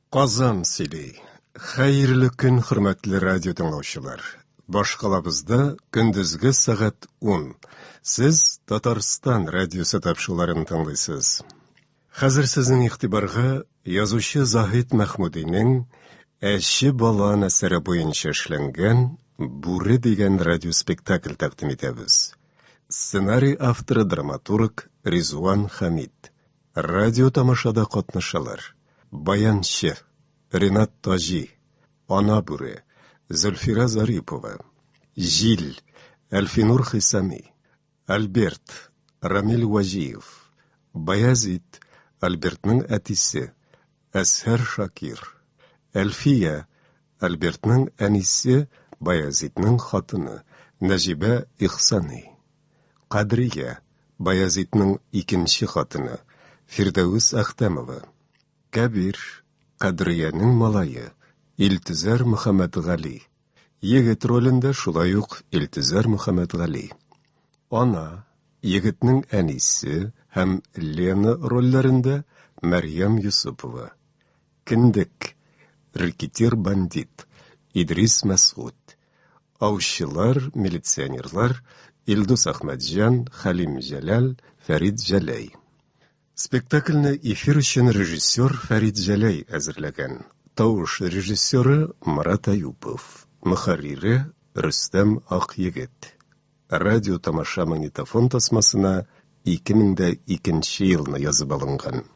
Казан сөйли. Хәерле көн, хөрмәтле радио тыңлаучылар. Башкалабызда көндезге сәгать 10. Сез Татарстан радиосы тапшыруларын тыңлыйсыз. Хәзер сезнең игътибарга язучы Заһид Мәхмүдинең Әче балан әсәре буенча эшләнгән Бүре дигән радиоспектакль тәкъдим итәбез. Сценарий авторы драматург Ризуан Хәмид. Радиотамашада катнашалар: баянчы Ренат Таҗи, Ана бүре Зөлфирә Зарипова, Җил Әлфинур Хисами, Альберт Рамил Вәҗиев, Баязит Альбертның әтисе Әзһәр Шакир, Әлфия Альбертның әнисе Баязитның хатыны Нәҗибә Ихсани. Кадрия, Баязитның икенче хатыны, Фирдәвес Әхтәмова. Кәбир, Кадриянең малае, Илтөзәр Мөхәммәтгали. Егет ролендә шулай ук Илтөзәр Мөхәммәтгали. Ана, егетнең әнисе һәм Лена рольләрендә Мәрьям Йосыпова. Кендек, рэкетир-бандит, Идрис Мәсгуть. Аучылар, милиционерлар Илдус Әхмәтҗан, Хәлим Җәләл, Фәрит Җәләй. Спектакльне эфир өчен режиссер Фәрит Җәләй әзерләгән. Тавыш режиссеры Марат Аюпов, мөхәррире Рөстәм Акъегет. Радиотамаша магнитофон тасмасына 2002 елны язып алынган.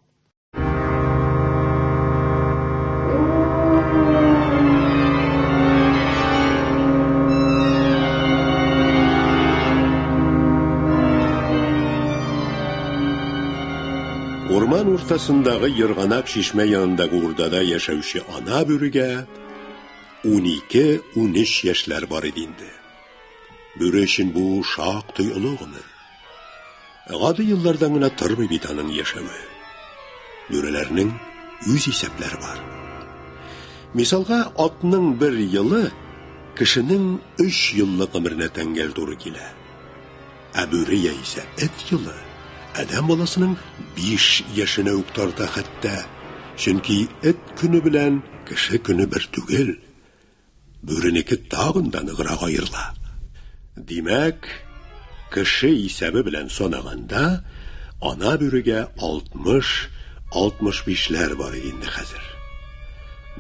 Урман уртасындагы ерганак чишмә янындагы урдада яшәүче ана бүрегә 12-13 яшьләр бар иде инде. Бүре өчен бу шактый олы гомер. Гади еллардан гына тормый бит аның яшәве. Бүреләрнең үз исәпләре бар. Мисалга, атның бер елы кешенең өч еллык гомеренә тәңгәл туры килә. Ә бүре яисә эт елы адәм баласының биш яшенә үк тарта хәтта. Чөнки эт көне белән кеше көне бер түгел. Бүренеке тагын да ныграк аерыла. Димәк, кеше исәбе белән санаганда, ана бүрегә 60-65ләр бар иде инде хәзер.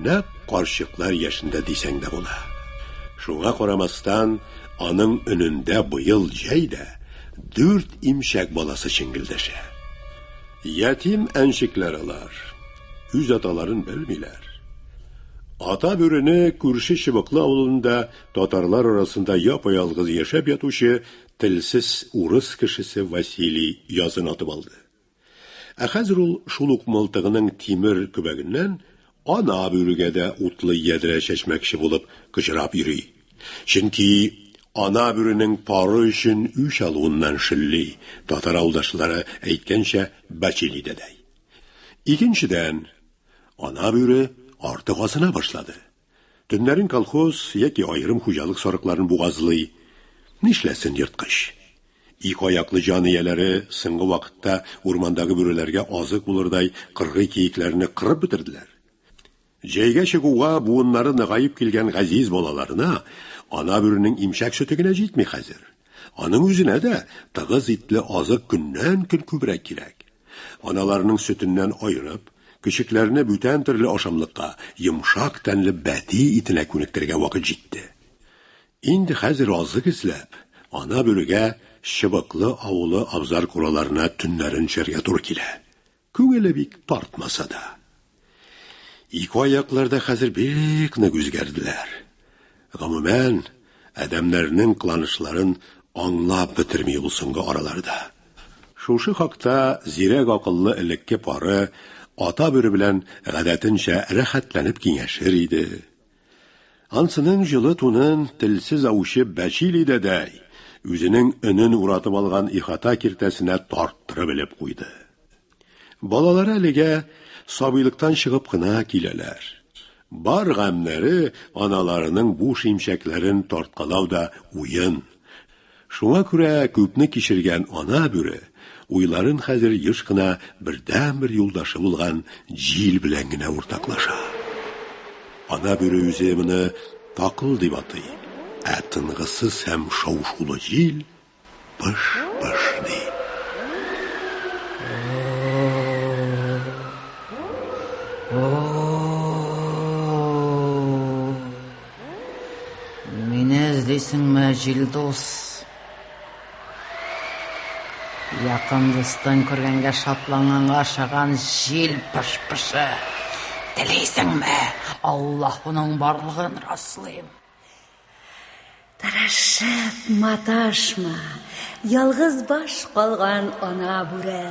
Нәкъ карчыклар яшендә дисәң дә була. Шуңа карамастан, аның өнендә быел җәй дә дүрт имчәк баласы чеңгелдәшә. Ятим әнчекләр алар, үз аталарын белмиләр. Ата бүрене күрше Чыбыклы авылында татарлар арасында япа-ялгыз яшәп ятучы телсез урыс кешесе Василий язын атып алды. Ә хәзер ул шул ук мылтыгының тимер көбәгеннән ана бүрегә дә утлы ядрә чәчмәкче булып кычырап йөри. Чөнки ана бүренең пары өчен үч алуыннан шөлли, татар авылдашлары әйткәнчә, Бачили дәдәй. Икенчедән, ана бүре артык азына башлады. Төннәрен колхоз яки аерым хуҗалык сарыкларын бугазлый. Нишләсен ерткыч? Ике аяклы җан ияләре соңгы вакытта урмандагы бүреләргә азык булырдай кыргый киекләрне кырып бетерделәр. Җәйгә чыгуга буыннары ныгаеп килгән газиз балаларына ана бүренең имчәк сөте генә җитми хәзер. Аның үзенә дә тыгыз итле азык көннән-көн күбрәк кирәк. Аналарының сөтеннән аерып, көчекләрне бүтән төрле ашамлыкка, йомшак тәнле бәти итенә күнектерергә вакыт җитте. Инде хәзер азык эзләп, ана бүрегә Чыбыклы авылы абзар-кураларына төннәрен төшәргә туры килә. Күңеле бик тартмаса да. Ике аяклар да хәзер бик нык үзгәрделәр. Гомумән, адәмнәрнең кыланышларын аңлап бетерми ул соңгы араларда. Шушы хакта зирәк акыллы элекке пары ата бүре белән гадәтенчә рәхәтләнеп киңәшер иде. Ансының җылы тунын телсез аучы Бәчили дәдәй үзенең өнен уратып алган ихата киртәсенә тарттырып элеп куйды. Балалары әлегә сабыйлыктан чыгып кына киләләр. Бар гамьнәре аналарының буш имчәкләрен тарткалау да уен. Шуңа күрә күпне кичергән ана бүре уйларын хәзер еш кына бердәнбер юлдашы булган җил белән генә уртаклаша. Ана бүре үзе моны такыл дип атый, ә тынгысыз һәм шау-шулы җил пыш-пыш ди. Мине эзлисеңме, җил дус? Якын дустың күргәнгә шатланганга ошаган җил пыш-пышы. Телисеңме, Аллаһуның барлыгын раслыйм. Тырышып маташма, ялгыз баш калган ана бүре.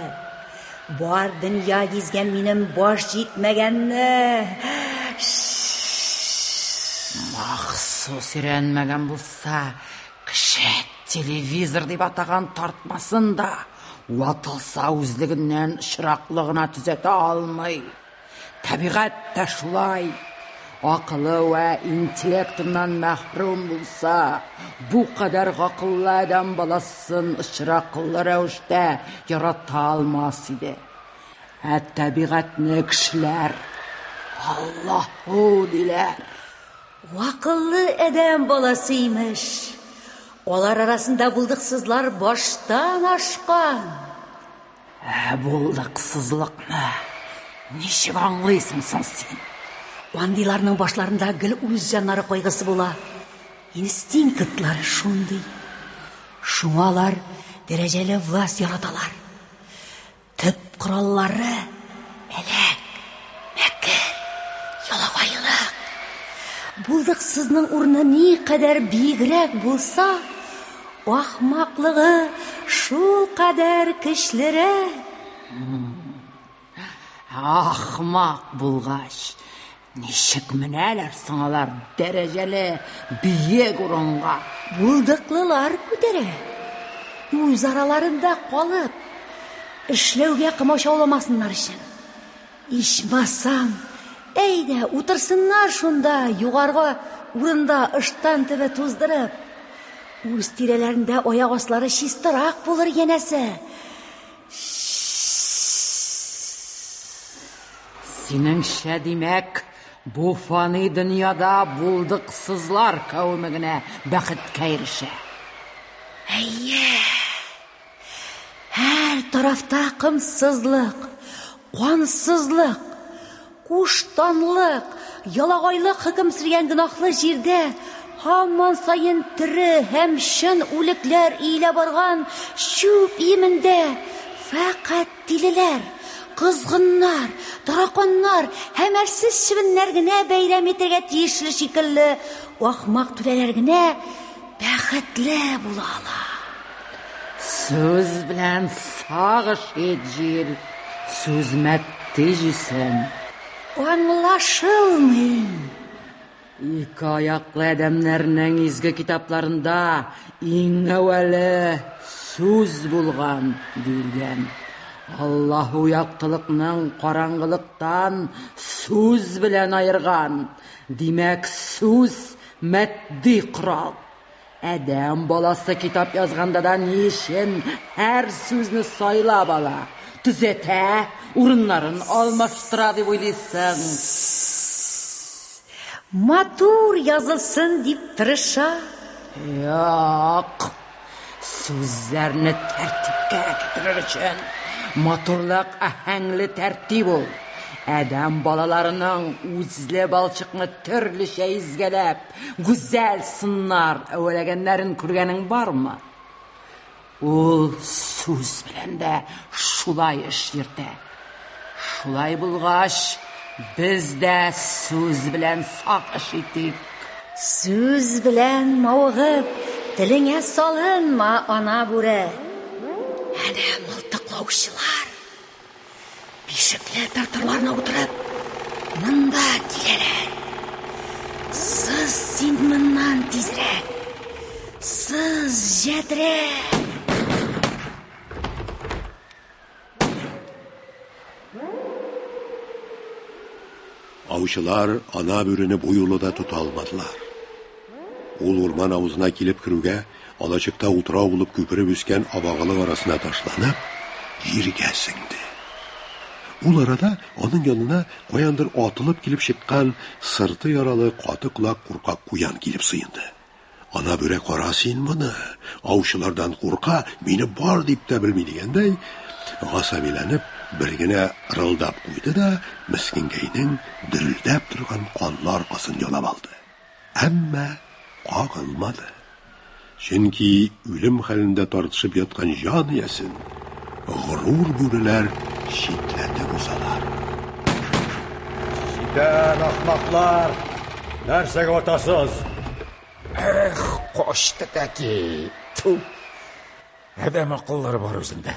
Бар дөнья гизгән минем баш җитмәгәнне. Махсус өйрәнмәгән булса, кеше телевизор дип атаган тартмасын да ватылса үзлегеннән очраклы гына төзәтә алмый. Табигать тә шулай. Акылы вә интеллектыннан мәхрүм булса, бу кадәр гакыллы адәм баласын очраклы рәвештә ярата алмас иде. Ә табигатьне кешеләр Аллаһу диләр. Гакыллы адәм баласы, имеш. Алар арасында булдыксызлар баштан ашкан. Ә булдыксызлыкны ничек аңлыйсың соң син? Андыйларның башларында гел үз җаннары кайгысы була. Инстинктлары шундый. Шуңа алар дәрәҗәле власть яраталар. Төп кораллары әләк, мәкер, ялагайлык. Булдыксызның урыны никадәр биегрәк булса, ахмаклыгы шулкадәр көчлерәк. Ахмак булгач, ничек менәләр соң алар дәрәҗәле биек урынга? Булдыклылар күтәрә. Үз араларында калып, эшләүгә комачауламасыннар өчен. Ичмасам, әйдә, утырсыннар шунда, югаргы урында ыштан төбе туздырып. Үз тирәләрендә аяк аслары чистарак булыр янәсе. Синеңчә, димәк, бу фани дөньяда булдыксызлар кавеме генә бәхеткә ирешә? Әйе. Һәр тарафта кымсызлык, кансызлык, куштанлык, ялагайлык хөкем сөргән гөнаһлы җирдә һаман саен тере һәм чын үлекләр иелә барган чүп иемендә фәкать тилеләр, козгыннар, тараканнар һәм әрсез чебеннәр генә бәйрәм итәргә тиешле шикелле ахмак түрәләр генә бәхетле була ала. Сүз белән сагыш ит, җил, сүз матди җисем. Аңлашылмый. Ике аяклы адәмнәрнең изге китапларында иң әүвәле сүз булган диелгән. Аллаһу яктылыкның караңгылыктан сүз белән аерган. Димәк, сүз матди корал. Адәм баласы китап язганда да ни өчен һәр сүзне сайлап ала, төзәтә, урыннарын алмаштыра дип уйлыйсың? Матур язылсын дип тырыша. Юк. Сүзләрне тәртипкә китерер өчен матурлык аһәңле тәртип ул. Адәм балаларының үзле балчыкны төрлечә изгәләп, гүзәл сыннар әвәләгәннәрен күргәнең бармы? Ул сүз белән дә шулай эш йөртә. Шулай булгач, без дә сүз белән сак эш итик. Сүз белән мавыгып, телеңә салынма, ана бүре. Әнә мылтыклаучылар. Бишекле тракторларына утырып, монда киләләр. Сыз син моннан тизрәк. Сыз җәдрә. Аучылар ана бүрене бу юлы да тота алмадылар. Ул урман авызына килеп керүгә, алачыкта утрау булып күпереп үскән абагалык арасына ташланып, җиргә сеңде. Ул арада аның янына каяндыр атылып килеп чыккан сырты яралы каты колак куркак куян килеп сыенды. Ана бүре кара син моны, аучылардан курка, мине бар дип тә белми дигәндәй, гасабиләнеп бер генә ырылдап куйды да, мескенгәйнең дерелдәп торган канлы аркасын ялап алды. Әмма кагылмады. Чөнки үлем хәлендә тартышып яткан җан иясен горур бүреләр читләтеп узалар. Җитәр, ахмаклар! Нәрсәгә атасыз? Эх, качты тәки. Ту. Адәм акыллары бар үзендә.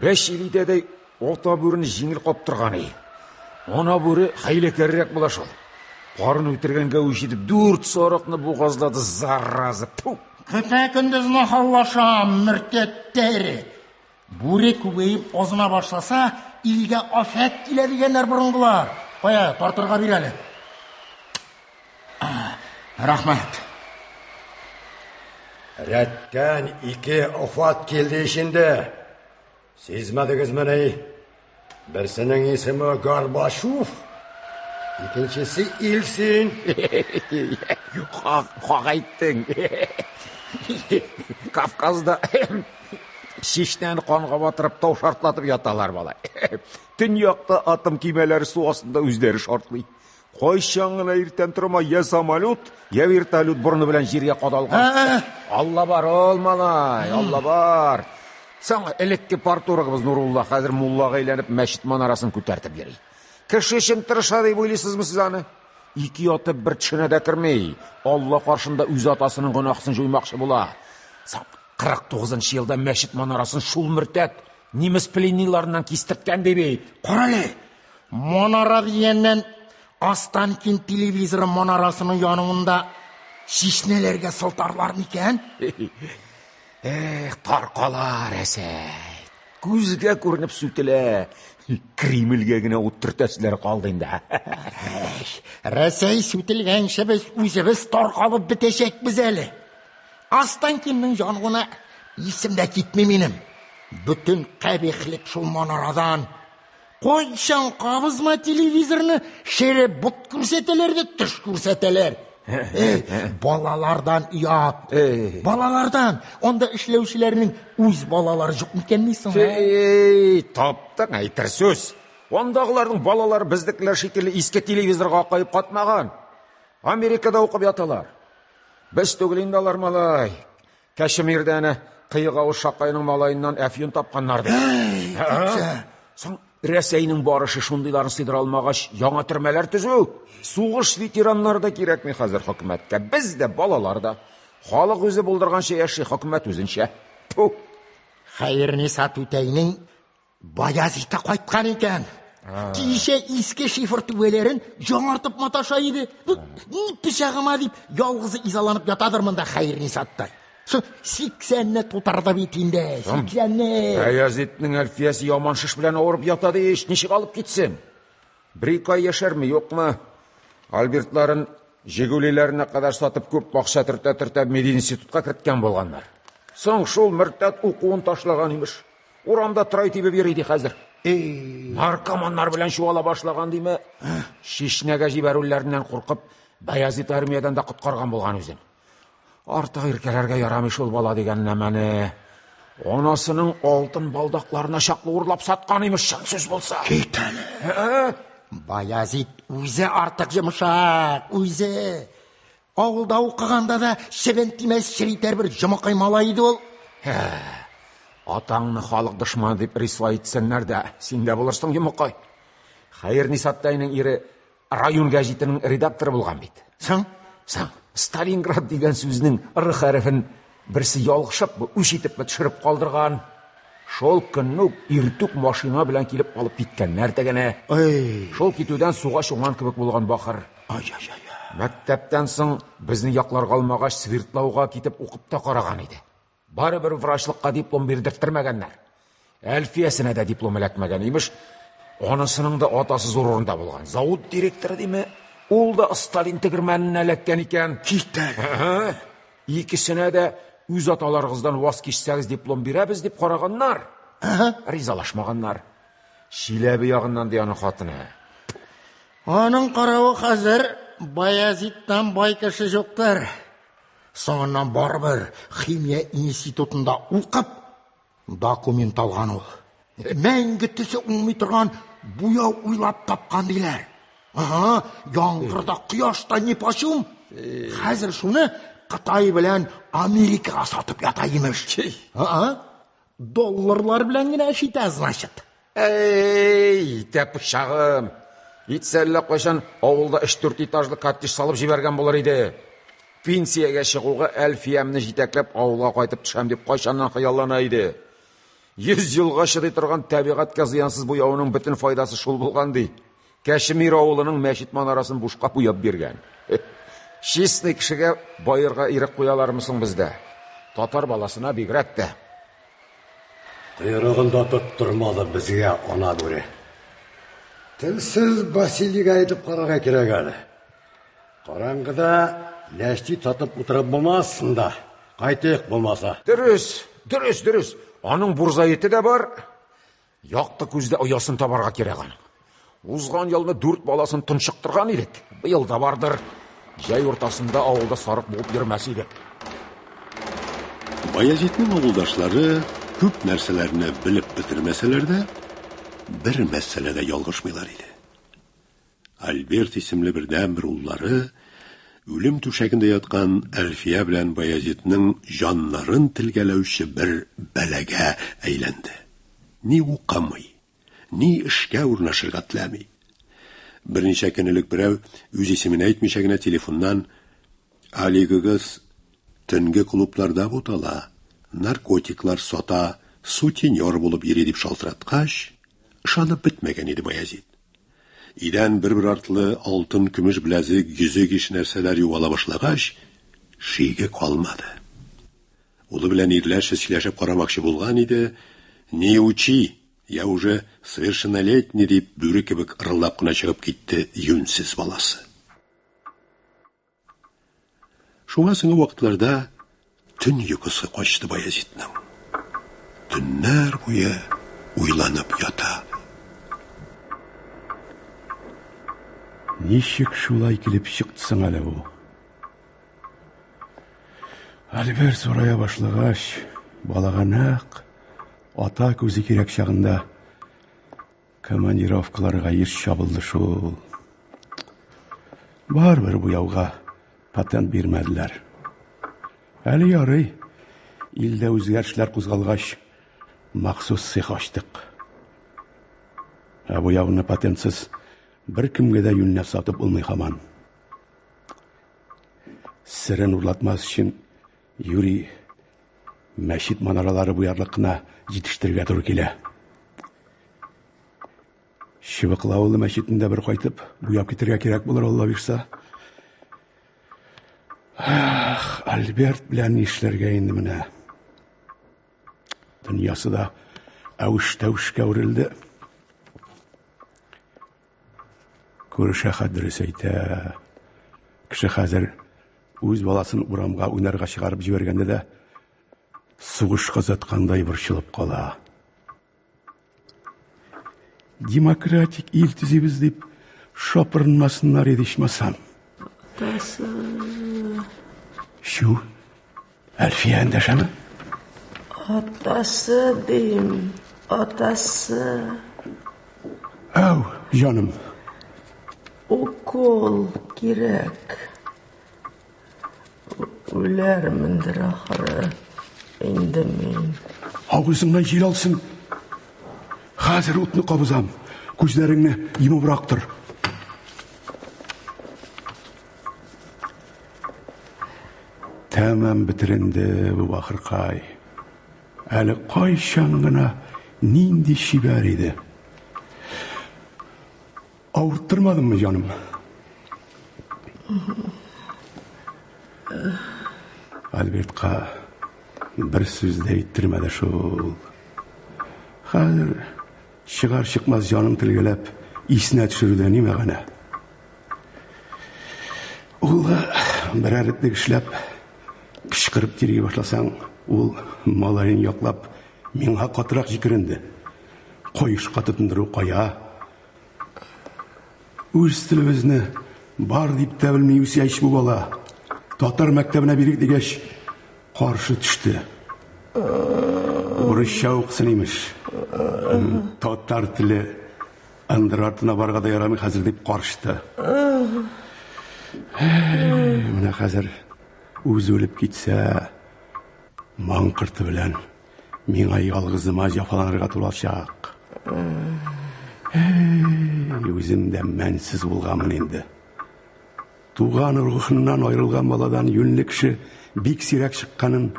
Бәш ел итәдәй ата бүрене җиңел каптырган и. Ана бүре хәйләкәррәк була шул. Парын үтергәнгә үч итеп дүрт сарыкны бугазлады, зараза. Ту. Көпә-көндез нахаллашам, мөртәттәре. Бүре күбәеп азына башласа, илгә афәт килә дигәннәр борынгылар. Кая, тартырга бир әле. Рәхмәт. Рәттән ике афат килде ич инде. Сизмәдегезмени? Берсенең исеме Горбачев, икенчесе Ильцин. Хак, хак әйттең. Кавказда Чечняны канга батырып тау шартлатып яталар бала. Төньякта атом көймәләре су астында үзләре шартлый. Кайчан гына иртән торма, я самолет, я вертолет борыны белән җиргә кадалган. Алла бар ул, малай, Алла бар. Соң элекке парторгыбыз Нурулла хәзер муллага әйләнеп мәчет манарасын күтәртеп йөри. Кеше өчен тырыша дип уйлыйсызмы сез аны? Ике ятып бер төшенә дә керми. Алла каршында үз атасының гөнаһсын җуймакчы була. Соң 49 елда мәчет манарасын шул мөртәт немец пленныйларыннан кистерткән ди бит. Карале, манара дигәннән Останкин телевизоры манарасының януында чишнәләргә сылтарлар микән? Эх, таркала Рәсәй. Күзгә күренеп сүтелә. Кремльгә генә ут төртәселәр калды инде. Рәсәй сүтелгәнче без үзебез таркалып бетәчәкбез әле. Останкинның януына исем дә китми минем. Бөтен кабихлек шул манарадан. Кайчан кабызма телевизорны, шере бот күрсәтәләр дә төш күрсәтәләр. Эй, балалардан оят. Балалардан. Анда эшләүчеләрнең үз балалары юк микәнни соң? Эй, таптың әйтер сүз. Андагыларның балалары безнекеләр шикелле иске телевизорга акаеп катмаган. Америкада укып яталар. Без түгел инде алар, малай. Кәшемирдә әнә Кыек авыз Шакайның малаеннан әфьюн тапканнар ди. Соң Рәсәйнең барышы шундыйларын сыйдыра алмагач, яңа төрмәләр төзү. Сугыш ветераннары да кирәкми хәзер хөкүмәткә. Без дә, балалар да. Халык үзе булдырганча яши, хөкүмәт үзенчә. Ту. Хәерниса түтәйнең Баязиты кайткан икән. Кичә иске шифр түбәләрен яңартып маташа иде. Ни пычагыма дип ялгызы изаланып ятадыр монда Хәернисаттай. Шул сиксәнне тутырды бит инде, сиксәнне. Баязитның Әлфиясе яман шеш белән авырып ята ди ич, ничек алып китсен? Бер-ике ай яшәрме, юкмы? Альбертларын Жигулиләренә кадәр сатып күп акча төртә-төртә мединститутка керткән булганнар. Соң шул мөртәт укуын ташлаган имеш. Урамда трой тибеп йөри ди хәзер. Наркоманнар белән чуала башлаган диме? Чечнягә җибәрүләреннән куркып, Баязит армиядән дә коткарган булган үзен. Артык иркәләргә ярамый шул бала дигән нәмәне. Анасының алтын балдакларына чаклы урлап саткан имеш, чын сүз булса. Кит әле. Баязит үзе артык йомшак, үзе. Авылда укыганда да чебен тимәс черитәр бер җомыкай малай иде ул. Атаңны халык дошманы дип рисвай итсеннәр дә, син дә булырсың йомыкай. Хәернисаттайның ире район гәҗитенең редакторы булган бит. Соң? Соң, Сталинград дигән сүзнең р хәрефен берсе ялгышыпмы, үч итепме төшереп калдырган. Шул көнне үк иртүк машина белән килеп алып киткәннәр тегене. Ой. Шул китүдән суга чумган кебек булган бахыр. Ай-ай-ай. Мәктәптән соң безне якларга алмагач, Свердлауга китеп укып та караган иде. Барыбер врачлыкка диплом бирдерттермәгәннәр. Әлфиясенә дә диплом эләкмәгән, имеш. Анысының да атасы зур урында булган. Завод директоры диме? Ул да Сталин тегермәненә эләккән икән. Кит әле. Икесенә дә үз аталарыгыздан ваз кичсәгез диплом бирәбез дип караганнар. Ризалашмаганнар. Чиләбе ягыннан ди аның хатыны. Аның каравы хәзер Баязиттан бай кеше юктыр. Соңыннан барыбер химия институтында укып, документ алган ул. Мәңге төсе уңмый торган буяу уйлап тапкан диләр. Ага, яңгырда, кояшта нипочем. Хәзер шуны Кытай белән Америкага сатып ята имеш. Ага, долларлар белән генә эш итә, значит. Әй, итә пычагым. Итсә әллә кайчан авылда өч-дүрт этажлы коттедж салып җибәргән булыр иде. Пенсиягә чыгуга Әлфиямне җитәкләп авылга кайтып төшәм дип кайчаннан хыяллана иде. Йөз елга чыдый торган табигатькә зыянсыз буяуның бөтен файдасы шул булган ди. Кәшемир авылының мәчет манарасын бушка буяп биргән. Честный кешегә баерга ирек куялармы соң бездә? Татар баласына бигрәк тә. Койрыгын да тоттырмады безгә ана бүре. Телсез Василийга әйтеп карарга кирәк әле. Караңгыда ләчти татып утырып булмас да. Кайтыйк булмаса. Дөрес, дөрес, дөрес. Аның бурзай эте дә бар. Якты күздә оясын табарга кирәк аның. Узган елны дүрт баласын тончыктырган идек. Быел да бардыр. Җәй уртасында авылда сарык буып йөрмәс иде. Баязитның авылдашлары күп нәрсәләрне белеп бетермәсәләр дә, бер мәсьәләдә ялгышмыйлар иде. Альберт исемле бердәнбер уллары үлем түшәгендә яткан Әлфия белән Баязитның җаннарын телгәләүче бер бәлагә әйләнде. Ни укымый, ни эшкә урнашырга теләми. Берничә көн элек берәү үз исемен әйтмичә генә телефоннан Алигыгыз төнге клубларда бутала, наркотиклар сата, сутенер булып йөри дип шалтыраткач, ышанып бетмәгән иде Баязит. Өйдән бер-бер артлы алтын, көмеш беләзек, йөзек ише нәрсәләр югала башлагач, шиге калмады. Улы белән ирләрчә сөйләшеп карамакчы булган иде, «Не учи, я уже совершеннолетний» дип бүре кебек ырылдап кына чыгып китте юньсез баласы. Шуңа соңгы вакытларда төн йокысы качты Баязитның. Төннәр буе уйланып ята. Ничек шулай килеп чыкты соң әле бу? Альберт зурая башлагач, балага нәкъ ата күзе кирәк чагында Командировкаларга еш чабылды шул. Барыбер буяуга патент бирмәделәр. Әле ярый, илдә үзгәрешләр кузгалгач, махсус цех ачтык. Ә буяуны патентсыз беркемгә дә юньләп сатып булмый һаман. Серен урлатмас өчен юри мәчет манаралары буярлык кына җитештерергә туры килә. Чыбыклы авылы мәчетендә бер кайтып, буяп китергә кирәк булыр, Алла бирса. Ах, Альберт белән нишләргә инде менә? Дөньясы да әвеш-тәвешкә үрелде. Күрше Әхәт дөрес әйтә. Кеше хәзер үз баласын урамга уйнарга чыгарып җибәргәндә дә сугышка озаткандай борчылып кала. Демократик ил төзибез дип шапырынмасыннар иде ичмасам. Атасы. Чү, Әлфия эндәшәме? Атасы дим, атасы. Әү, җаным. Укол кирәк. Үләрмендер ахыры инде мин. Авызыңнан җил алсын. Хәзер утны кабызам. Күзләреңне йомыбрак тор. Тәмам бетеренде бу бахыркай. Әле кайчан гына нинди чибәр иде. Авырттырмадыммы, җаным? Альбертка бер сүз дә әйттермәде шул. Хәзер чыгар-чыкмас җанын телгәләп исенә төшерүдә ни мәгънә? Улга берәр этлек эшләп, кычкырып тирги башласаң, ул малаен яклап миңа катырак җикеренде. Коешка тотындыру кая? Үз телебезне бар дип тә белми үсә ич бу бала. Татар мәктәбенә бирик дигәч, каршы төште. Урысча укысын имеш. Татар теле ындыр артына барырга да ярамый хәзер дип карышты. Менә хәзер үзе үлеп китсә, маңкырты белән миңа ялгызыма җафаланырга турачак. Үзем дә мәнсез булганмын инде. Туган рухыннан аерылган баладан юньле кеше бик сирәк чыкканын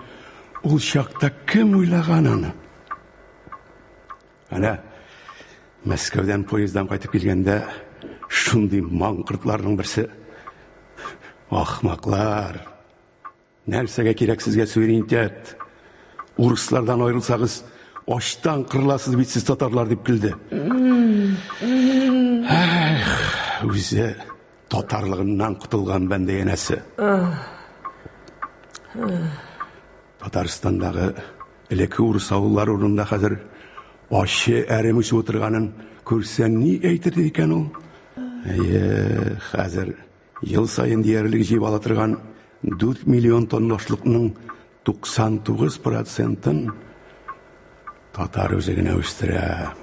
ул чакта кем уйлаган аны? Әнә Мәскәүдән поезддан кайтып килгәндә шундый маңкыртларның берсе Ахмаклар! Нәрсәгә кирәк сезгә суверенитет? Урыслардан аерылсагыз, ачтан кырыласыз бит сез татарлар дип көлде. Эх, үзе татарлыгыннан котылган бәндә янәсе. Татарстандагы элекке урыс авыллары урынында хәзер ачы әрем үсеп утырганын күрсә ни әйтер икән ул? Әйе, хәзер ел саен диярлек җыеп ала торган 4 миллион тонна ашлыкның 99 процентын татар үзе генә үстерә.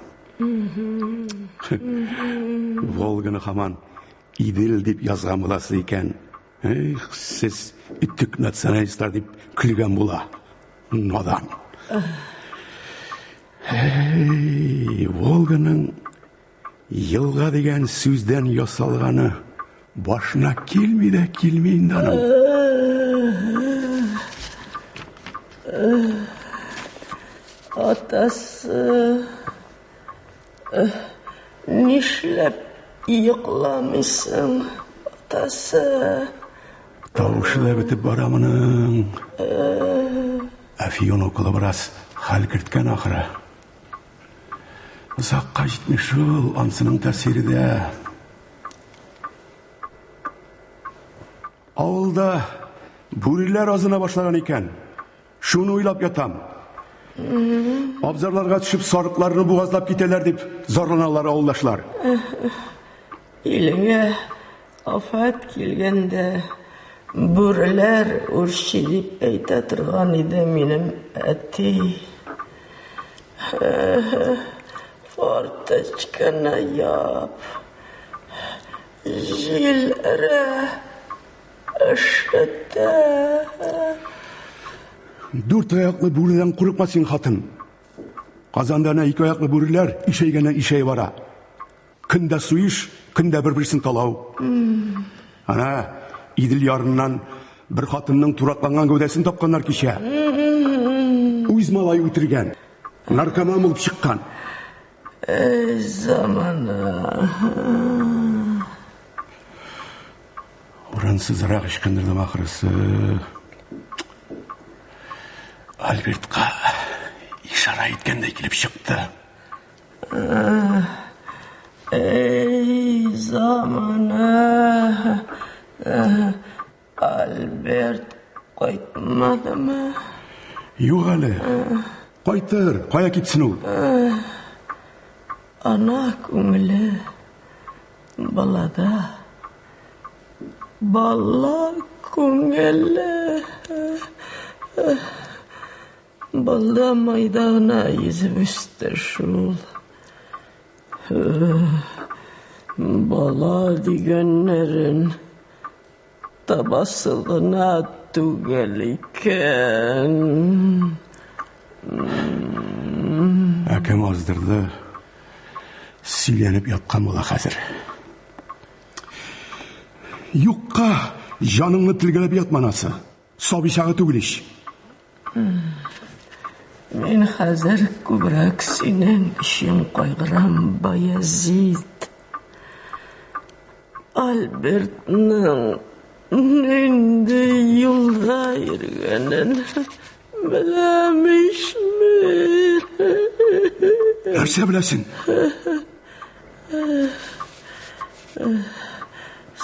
Волганы һаман Идел дип язган буласы икән. Эх, сез үтүк националистлар дип көлгән була. Надан. Эй, Волганың елга дигән сүздән ясалганы башына килми дә килми инде аның. Атасы, нишләп йокламыйсың, атасы? Тавышы да бетеп бара моның. Әфион уколы бераз хәл керткән ахры. Озакка җитми шул, ансының тәэсире дә. Авылда бүреләр азына башлаган икән. Шуны уйлап ятам. Абзарларга төшеп сарыкларны бугазлап китәләр дип зарланалар авылдашлар. Илеңә афәт килгәндә бүреләр үрчи дип әйтә торган иде минем әти. Форточканы яп. Җил өрә. Өшетә. Дүрт аяклы бүредән курыкма син, хатын. Казанда әнә ике аяклы бүреләр ишәйгәннән ишәя бара. Көндә суеш, көндә бер-берсен талау. Ана Идел ярыннан бер хатынның туракланган гәүдәсен тапканнар кичә. Үз малае үтергән. Наркоман булып чыккан. Эй, замана. Урынсызрак ычкындырдым ахрысы. Альбертка ишарә иткәндәй килеп чыкты. Эй, замана. Альберт кайтмадымы? Юк әле. Кайтыр, кая китсен ул? Ана күңеле балада. Бала күңеле балда майда гына йөзеп үсте шул. Бала дигәннәрен табасы гына түгел икән. Ә кем аздырды? Сөйләнеп яткан була хәзер. Юкка җаныңны телгәләп ятма, анасы. Сабый чагы түгел ич. Мин хәзер күбрәк синең өчен кайгырам, Баязит. Альбертның нинди юлда йөргәнен беләм ич мин. Нәрсә беләсең?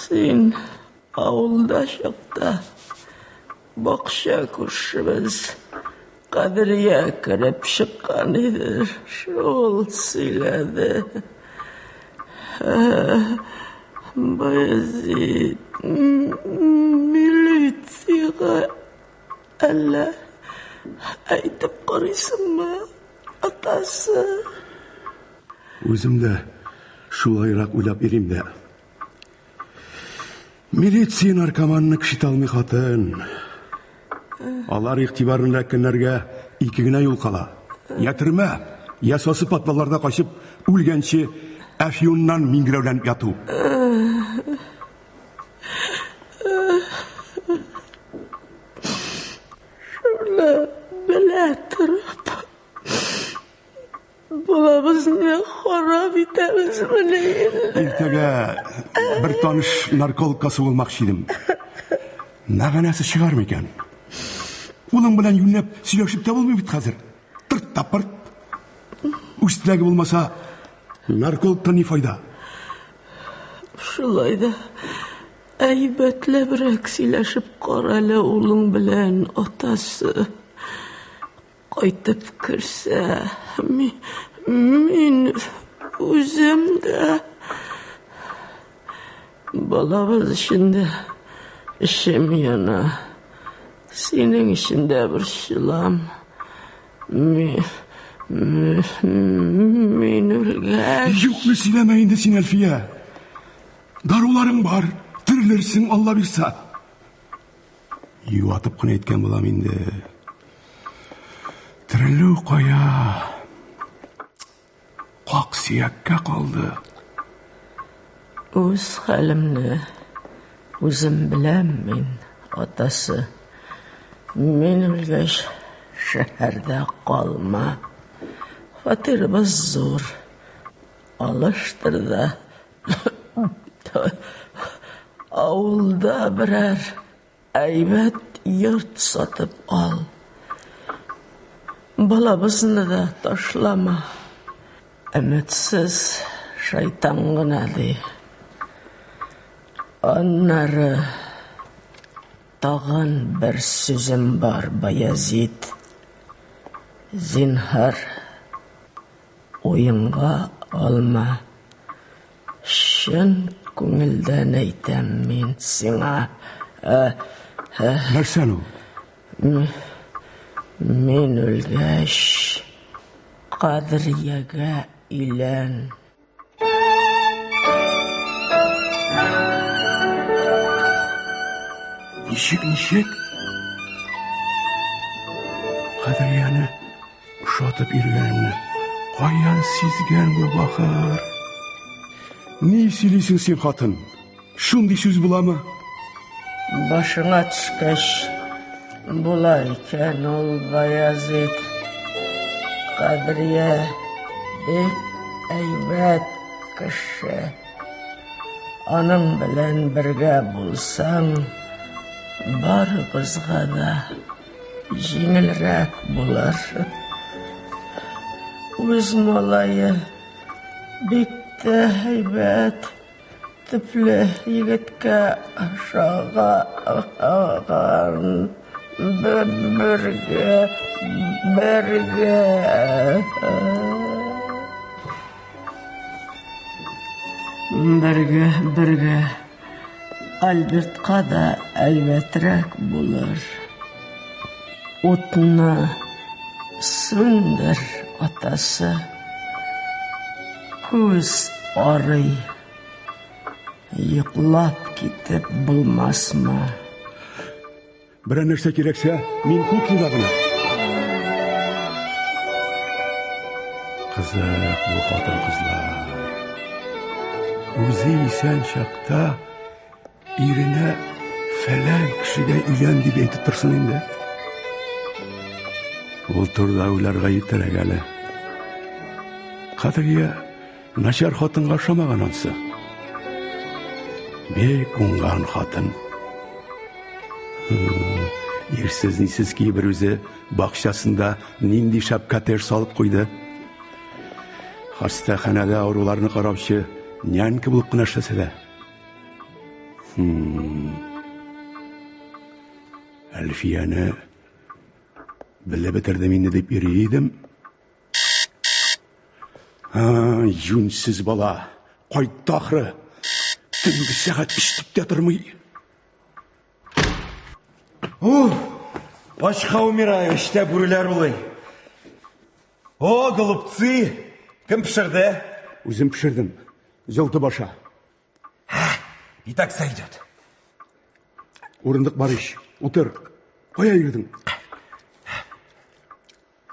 Син авылда чакта бакча күршебез. Кадрия кереп чыккан иде, шул сөйләде. Баязит, милициягә әллә әйтеп карыйсыңмы, атасы? Үзем дә шулайрак уйлап йөрим дә. Милиция наркоманны кешетә алмый хатын. Алар игътибарын эләккәннәргә ике генә юл кала. Я төрмә, я сасы подвалларда качып, үлгәнче әфьюннан миңгерәүләнеп яту. Шуны белә торып, Балабызны харап итәбезмени инде? Иртәгә бер таныш наркологка сугылмакчы идем. Мәгънәсе чыгар микән? Улың белән юньләп сөйләшеп тә булмый бит хәзер. Тырт та пырт. Үз теләге булмаса, наркологтан ни файда? Шулай да әйбәтләбрәк сөйләшеп кара әле улың белән, атасы. Кайтып керсә, мин үзем дә балабыз өчен дә эчем яна. Синең өчен дә борчылам. Мин үлгәч... Юкны сөйләмә инде син, Әлфия. Даруларың бар, терелерсең, Алла бирса. Юатып кына әйткән булам инде. Терелү кая? Как сөяккә калды. Үз хәлемне үзем беләм мин, атасы. Мин үлгәч, шәһәрдә калма. Фатирыбыз зур. Алыштыр да Авылда берәр әйбәт йорт сатып ал. Балабызны да ташлама. Өметсез шайтан гына ди. Аннары тагын бер сүзем бар, Баязит. Зинһар, Уенга алма. Чын күңелдән әйтәм мин сиңа. Нәрсәне ул? Мин үлгәч, Кадриягә өйлән. Ничек, ничек? Кадрияне ошатып йөргәнемне каян сизгән бу бахыр? Ни сөйлисең син, хатын? Шундый сүз буламы? Башыңа төшкәч, була икән ул Баязит. Кадрия бик әйбәт кеше. Аның белән бергә булсаң, барыбызга да җиңелрәк булыр. Үз малае бик тә әйбәт. Төпле егеткә ошаган бергә, бергә. Бергә, бергә. Альбертка да әйбәтрәк булыр. Утны сүндер, атасы. Күз арый. Йоклап китеп булмасмы? Берәр нәрсә кирәксә, мин кухняда гына. Кызык бу хатын-кызлар. Үзе исән чакта иренә фәлән кешегә өйлән дип әйтеп торсын инде. Ул турыда уйларга иртәрәк әле. Кадрия начар хатынга ошамаган ансы. Бик уңган хатын. Ирсез нисез ки бер үзе бакчасында нинди шәп коттедж салып куйды. Хастаханәдә авыруларны караучы нянька булып кына эшләсә дә. Әлфияне Белеп бетердем инде дип йөри идем. А, юньсез бала. Кайтты ахры. Төнге сәгать өч дип тә тормый. Уф, ачка умираю, эчтә бүреләр улый. О, голубцы! Кем пешерде? Үзем пешердем. Җылты баша. И так сойдет. Урындык бар ич. Утыр. Кая йөрдең?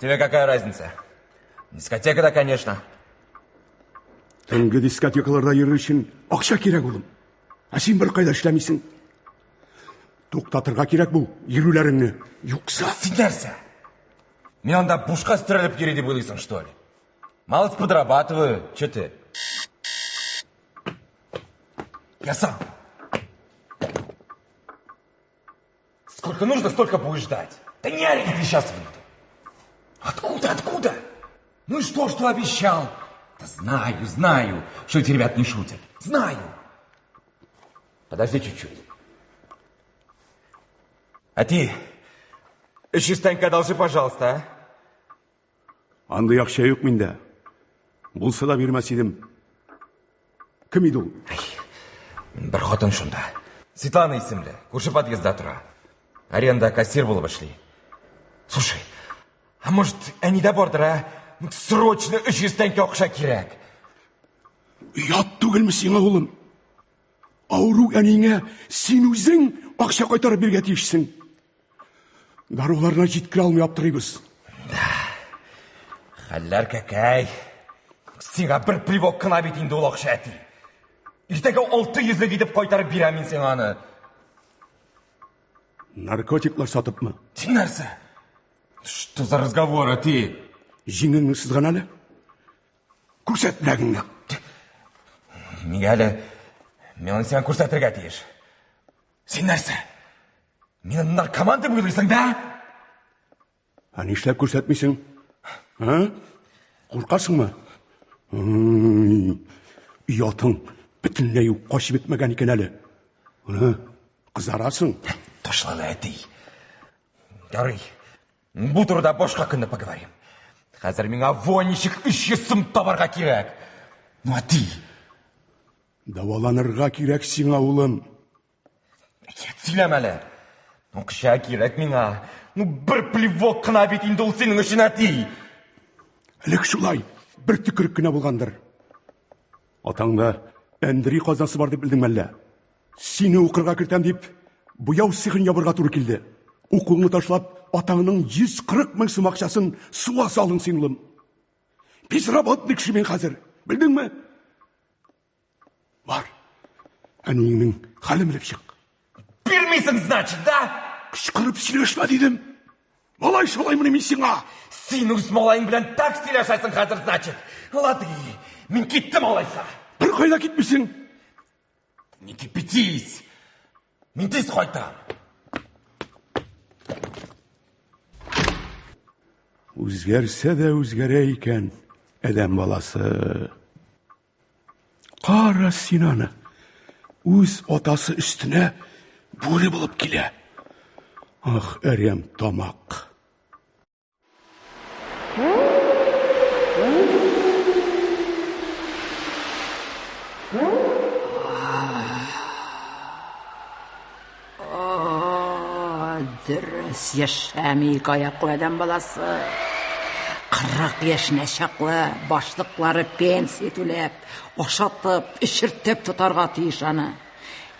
Тебе какая разница? Дискотека да, конечно. Төнге дискотекаларда йөрер өчен акча кирәк, улым. Ә син беркайда эшләмисең. Туктатырга кирәк бу йөрүләреңне. Юкса... Син нәрсә? Мин анда бушка стрелеп йөри дип уйлыйсың, что ли? Малость подрабатываю. Че ты? Я сам. Сколько нужно, столько будешь ждать. Да не ори, ты сейчас выйду. Откуда, откуда? Ну и что, что обещал? Да знаю, знаю, что эти ребят не шутят. Знаю. Подожди чуть-чуть. А ты чистенько одолжи, пожалуйста, а? Андый акча юк миндә. Булса да бирмәс идем. Кем иде ул? Бер хатын шунда. Светлана исемле, күрше подъездда тора. Аренда кассир булып эшли. Слушай, а может, әнидә бардыр, а? Ну, срочно 300 тәңкә акча кирәк. Оят түгелме сиңа, улым? Авыру әниеңә син үзең акча кайтарып бирергә тиешсең. Даруларына җиткерә алмый аптырыйбыз. Хәлләр кәкәй. Сиңа бер плевок кына бит инде ул акча, әти. Иртәгә 600 итеп кайтарып бирәм мин сиңа аны. Наркотиклар сатыпмы? Син нәрсә? Что за разговор, әти? Җиңеңне сызган әле. Күрсәт беләгеңне. Нигә әле мин аны сиңа күрсәтергә тиеш? Син нәрсә? Мине наркоман дип уйлыйсың, да? Ә нишләп күрсәтмисең? А? Куркасыңмы? Оятың бөтенләй үк качып бетмәгән икән әле. Кызарасың. Ташла әле, әти. Ярый. Бу турыда башка көнне поговорим. Хәзер миңа во ничек 300 сум табарга кирәк. Ну, әти. Дәваланырга кирәк сиңа, улым. Сөйләмә әле. Акча кирәк миңа. Ну, бер плевок кына бит инде ул синең өчен, әти. Элек шулай, бер төкерек кенә булгандыр. Атаңда Әндри казнасы бар дип белдеңме әллә? Сине укырга кертәм дип, буяу цехын ябырга туры килде. Укуыңны ташлап, атаңның 140 мең сум акчасын суга салдың син, улым. Безработный кеше мин хәзер, белдеңме? Бар, әниеңнең хәлен белеп чык. Бирмисең, значит, да? Кычкырып сөйләшмә дидем. Малай шулаймыни мин сиңа? Син үз малаең белән так сөйләшәсең хәзер, значит. Лады, мин киттем алайса. Бер кайда китмисең. Не кипятись. Мин тиз кайтам. Үзгәрсә дә үзгәрә икән адәм баласы. Кара син аны. Үз атасы өстенә бүре булып килә. Ах, әрәм тамак. Дөрес яшәми ике аяклы адәм баласы. 40 яшенә чаклы башлыклары пенсия түләп, ашатып, эчертеп тотарга тиеш аны.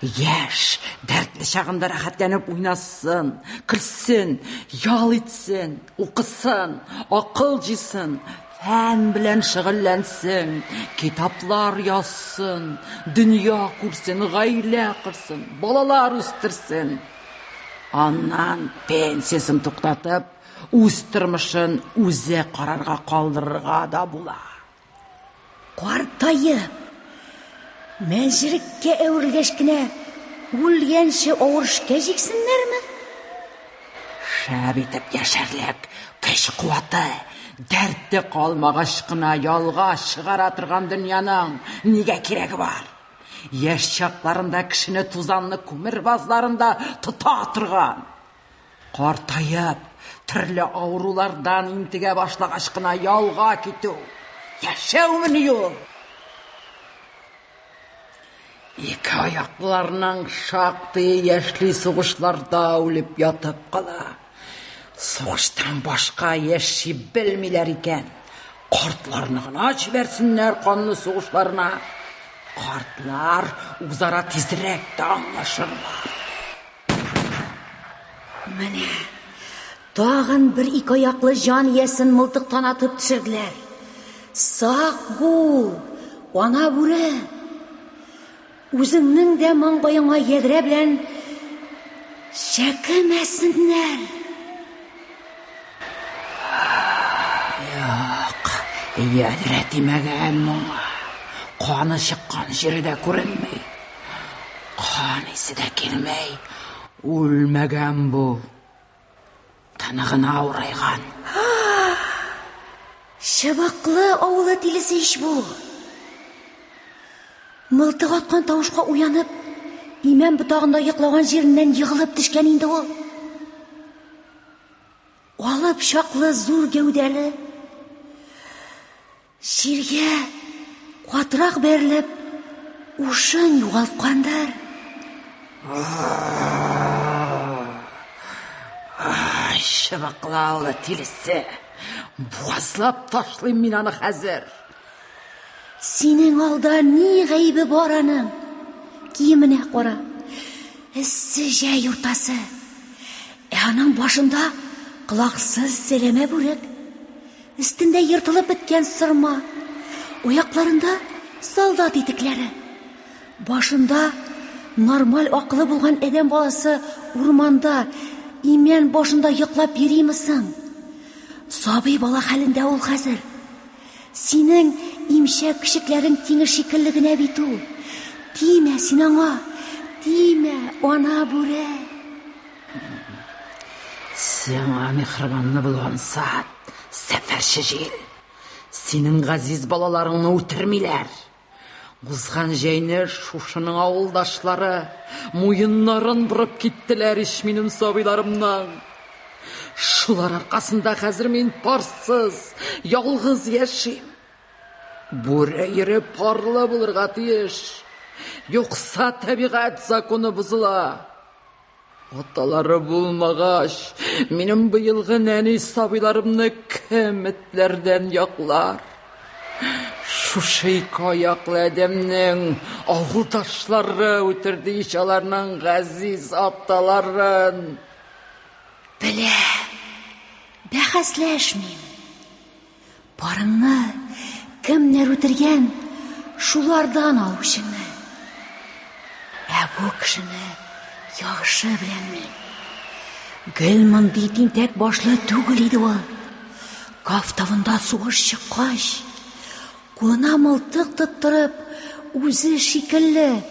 Яшь, дәртле чагында рәхәтләнеп уйнасын, көлсен, ял итсен, укысын, акыл җыйсын, фән белән шөгыльләнсен, китаплар язсын, дөнья күрсен, гаилә корсын, балалар үстерсен. Аннан пенсиясен туктатып, үз тормышын үзе карарга калдырырга да була. Картаеп, мәнҗереккә әверелгәч кенә үлгәнче авыр эшкә җиксеннәрме? Шәп итеп яшәрлек көч-куәте, дәрте калмагач кына ялга чыгара торган дөньяның нигә кирәге бар? Яшь чакларында кешене тузанлы күмер базларында тота торган. Картаеп, Төрле авырулардан интегә башлагач кына ялга китү. Яшәүмени ул? Ике аякларның шактые яшьли сугышларда үлеп ятып кала. Сугыштан башка яши белмиләр икән. Картларны гына җибәрсеннәр канлы сугышларына. Картлар үзара тизрәк тә аңлашырлар. Менә тагын бер ике аяклы җан иясен мылтыктан атып төшерделәр. Сак бул, ана бүре! Үзеңнең дә маңгаеңа ядрә белән чәкемәсеннәр. Юк, ядрә тимәгән моңа. Каны чыккан җире дә күренми. Кан исе дә килмәй. Үлмәгән бу. Тыны гына авырайган. Чыбыклы авылы тилесе ич бу. Мылтык аткан тавышка уянып, имән ботагында йоклаган җиреннән егылып төшкән инде ул. Алып чаклы зур гәүдәле, Җиргә катырак бәрелеп, ушын югалткандыр. Ай, чыбыклы тилесе. Буазлап ташлыйм мин аны хәзер. Синең алда ни гаебе бар аның? Киеменә кара. Эссе җәй уртасы. Ә аның башында колаксыз сәләмә бүрек. Өстендә ертылып беткән сырма, аякларында солдат итекләре. Башында нормаль акылы булган адәм баласы урманда, имән башында йоклап йөриме соң? Сабый бала хәлендә ул хәзер. Синең имчәк көчекләрең тиңе шикелле генә бит ул. Тимә син аңа, тимә, ана бүре. Сиңа миһербанлы булу ансат, сәфәрче җил. Синең газиз балаларыңны үтермиләр. Узган җәйне шушының авылдашлары муеннарын борып киттеләр ич минем сабыйларымнан. Шулар аркасында хәзер мин парсыз, ялгыз яшим. Бүре йөре парлы булырга тиеш. Юкса табигать законы бозыла. Аталары булмагач, минем быелгы нәни сабыйларымны кем этләрдән яклар? Шушы ике аяклы адәмнең авылдашлары үтерде ич аларның газиз аталарын. Белә, бәхәсләшмим. Барыңны кемнәр үтергән, шулардан ал үчеңне. Ә бу кешене яхшы беләм мин. Гел мондый тинтәк башлы түгел иде ул. Каф тавында сугыш чыккач, кулына мылтык тоттырып, үзе шикелле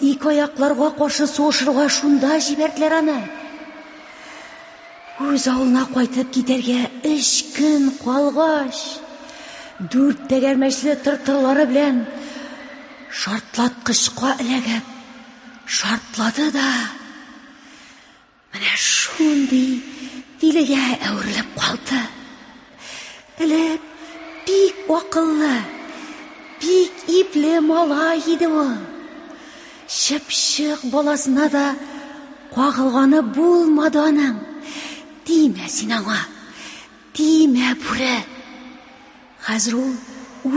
ике аякларга каршы сугышырга шунда җибәрделәр аны. Үз авылына кайтып китәргә өч көн калгач, дүрт тәгәрмәчле тыртырлары белән шартлаткычка эләгеп, шартлады да, менә шундый тилегә әверелеп калды. Элек бик акыллы, бик ипле малай иде ул. Чыпчык баласына да кагылганы булмады аның. Тимә син аңа, тимә, бүре. Хәзер ул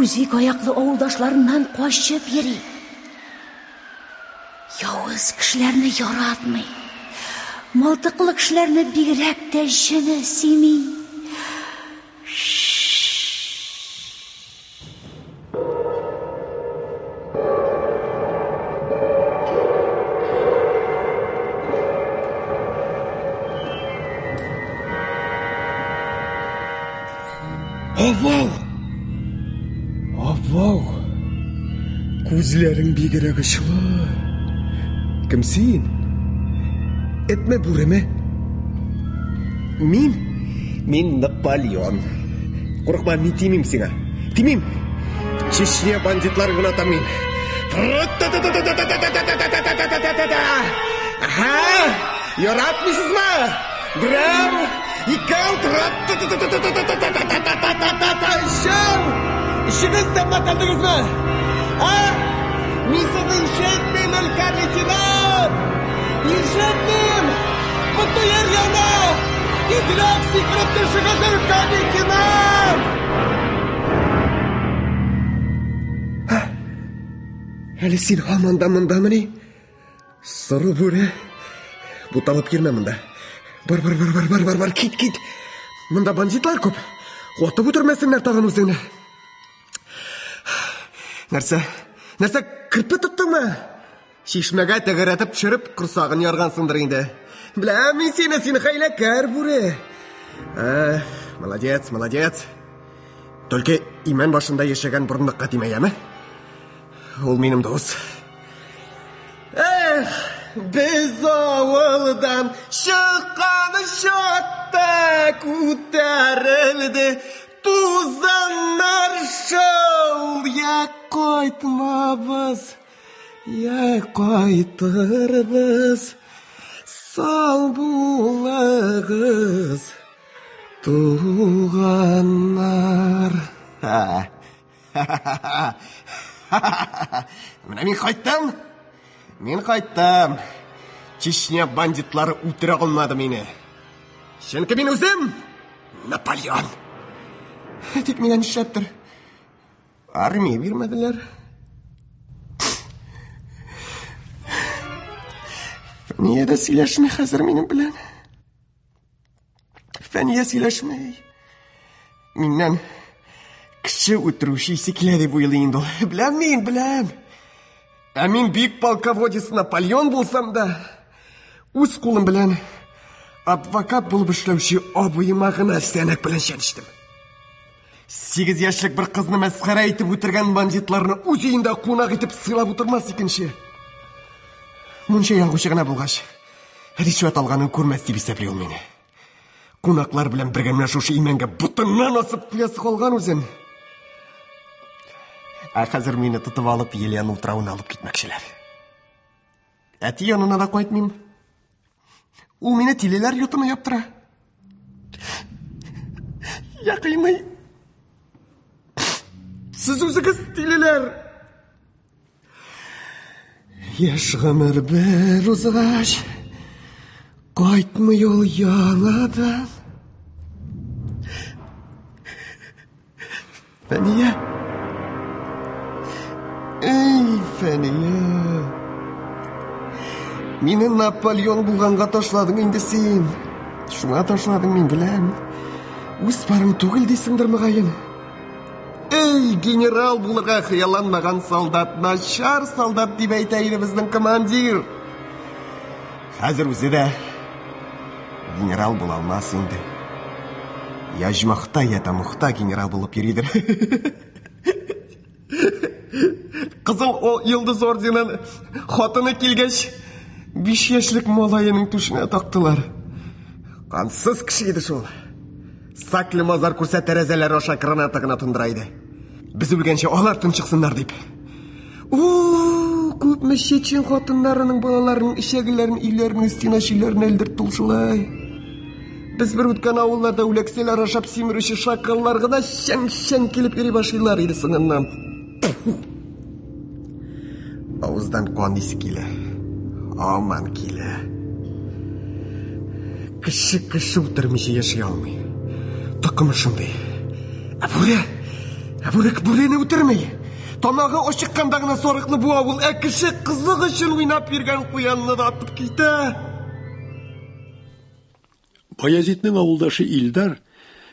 үз ике аяклы авылдашларыннан качып йөри. Явыз кешеләрне яратмый. Мылтыклы кешеләрне бигрәк тә җене сөйми. Абау! Абау! Күзләрең бигрәк очлы. Кем син? Этме, бүреме? Мин? Мин Наполеон. Курыкма, мин тимим сиңа. Тимим! Чечня бандитларын гына атам мин. Ага! Яратмыйсызмы? Берәү, икәү, тра-та-та-та-та-та-та-та-та-та-та-та-та, өчәү! Өчегез дә мәтәлдегезме? А? Мин сезне ишетмим, өлкән лейтенант! Ишетмим! БТР яна! Тизрәк сикереп төшегез, өлкән лейтенант! Әле син һаман да мондамыни? Соры бүре. Буталып йөрмә монда. Бар, бар, бар, бар, бар, бар, бар, кит, кит. Монда бандитлар күп. Атып үтермәсеннәр тагын үзеңне. Нәрсә? Нәрсә, керпе тоттыңмы? Чишмәгә тәгәрәтеп төшереп, корсагын яргансыңдыр инде. Беләм мин сине, син хәйләкәр бүре. Ә, молодец, молодец. Только имән башында яшәгән борындыкка тимә, яме? Ул минем дус. Эх, без авылдан чыккан чакта күтәрелде тузаннар шул. Я кайтмабыз, я кайтырбыз. Сау булыгыз, туганнар. Менә мин кайттым. Мин кайттым. Чечня бандитлары үтерә алмады мине. Чөнки мин үзем Наполеон. Тик миңа нишләптер армия бирмәделәр. Фәния дә сөйләшми хәзер минем белән. Фәния сөйләшми. Миннән кеше үтерүче исе килә дип уйлый инде ул. Беләм мин, беләм. Ә мин бөек полководец Наполеон булсам да, үз кулым белән адвокат булып эшләүче абыема гына сәнәк белән чәнечтем. Сигез яшьлек бер кызны мәсхәрә итеп үтергән бандитларны үз өендә кунак итеп сыйлап утырмас икенче. Мунча ягучы гына булгач, ришвәт алганын күрмәс дип исәпли ул мине. Кунаклар белән бергә менә шушы имәнгә ботыннан асып куясы калган үзен. Ә хәзер мине тотып алып Елена утравына алып китмәкчеләр. Әти янына да кайтмыйм. Ул мине тилеләр йортына яптыра. Я кыймый. Сез үзегез тилеләр. Яшь гомер бер узгач, кайтмый ул яңадан. Фәния! Эй, Фәния! Мине Наполеон булганга ташладың инде син. Шуңа ташладың, мин беләм. Үз парың түгел дисеңдер, мөгаен. Эй, генерал булырга хыялланмаган солдат, начар солдат дип әйтә иде безнең командир. Хәзер үзе дә генерал була алмас инде. Я җмахта, я тәмухта генерал булып йөридер. Кызыл о йолдыз орденын хатыны килгәч, 5 яшьлек малаеның түшенә тактылар. Кансыз кеше иде шул. Саклы мазар күрсә тәрәзәләр аша граната гына тондыра иде. Без үлгәнче алар тынчыксыннар дип. У, күпме чечен хатыннарының балаларының эчәгеләрен өйләренең стена чөйләренә элдертте ул шулай. Без бер үткән авылларда үләксәләр ашап симерүче шакаллар гына чәң-чәң килеп йөри башлыйлар иде соңыннан. Авыздан кан исе килә. Аман килә. Кеше кеше үтермичә яши алмый. Токымы шундый. Ә бүре, ә бүре бүрене үтерми. Тамагы ачыкканда гына сарыкны буа ул, ә кеше кызык өчен уйнап йөргән куянны да атып китә. Баязитның авылдашы Илдар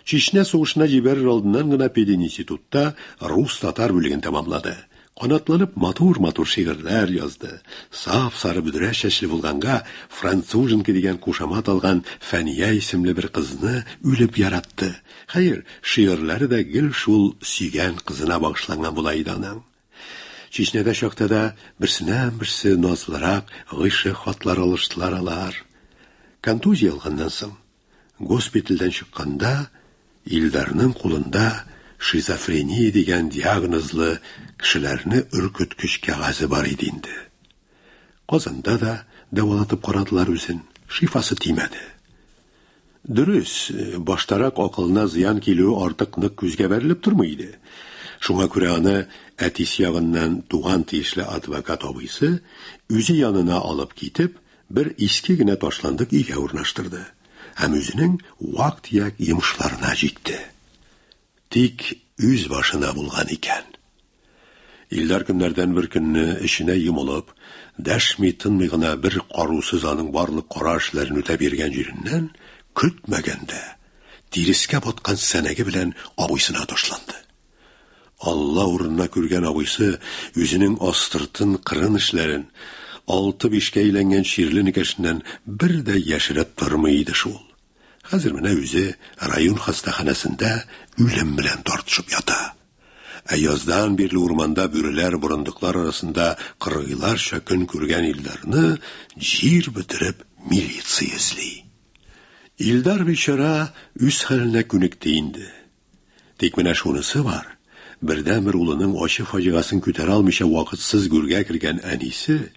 Чечня сугышына җибәрер алдыннан гына пединститутта рус-татар бүлеген тәмамлады. Канатланып матур-матур шигырьләр язды. Сап-сары бөдрә чәчле булганга француженка дигән кушамат алган Фәния исемле бер кызны үлеп яратты. Хәер, шигырьләре дә гел шул сөйгән кызына багышланган була иде аның. Чечнядә чакта да берсеннән-берсе назлырак гыйшык хатлар алыштылар алар. Контузия алганнан соң, госпитальдән чыкканда, Илдарның кулында шизофрения дигән диагнозлы кешеләрне өркеткеч кәгазе бар иде инде. Казанда да дәвалатып карадылар үзен, шифасы тимәде. Дөрес, баштарак акылына зыян килүе артык нык күзгә бәрелеп тормый иде. Шуңа күрә аны әтисе ягыннан туган тиешле адвокат абыйсы үзе янына алып китеп, бер иске генә ташландык өйгә урнаштырды һәм үзенең вак-төяк йомышларына җикте. Тик үз башына булган икән. Илдар көннәрдән бер көнне эченә йомылып, дәшми-тынмый гына бер карусыз аның барлык кара эшләрен үтәп йөргән җиреннән, көтмәгәндә, тирескә баткан сәнәге белән абыйсына ташланды. Алла урынына күргән абыйсы үзенең астыртын кырын эшләрен, алты-бишкә әйләнгән чирле энекәшеннән бер дә яшереп тормый иде шул. Хәзер менә үзе район хастаханәсендә үлем белән тартышып ята. Ә яздан бирле урманда бүреләр, борындыклар арасында кыргыйларча көн күргән Илдарны җир бетереп милиция эзли. Илдар бичара үз хәленә күнекте инде. Тик менә шунысы бар, бердәнбер улының ачы фаҗигасын күтәрә алмыйча вакытсыз гүргә кергән әнисе,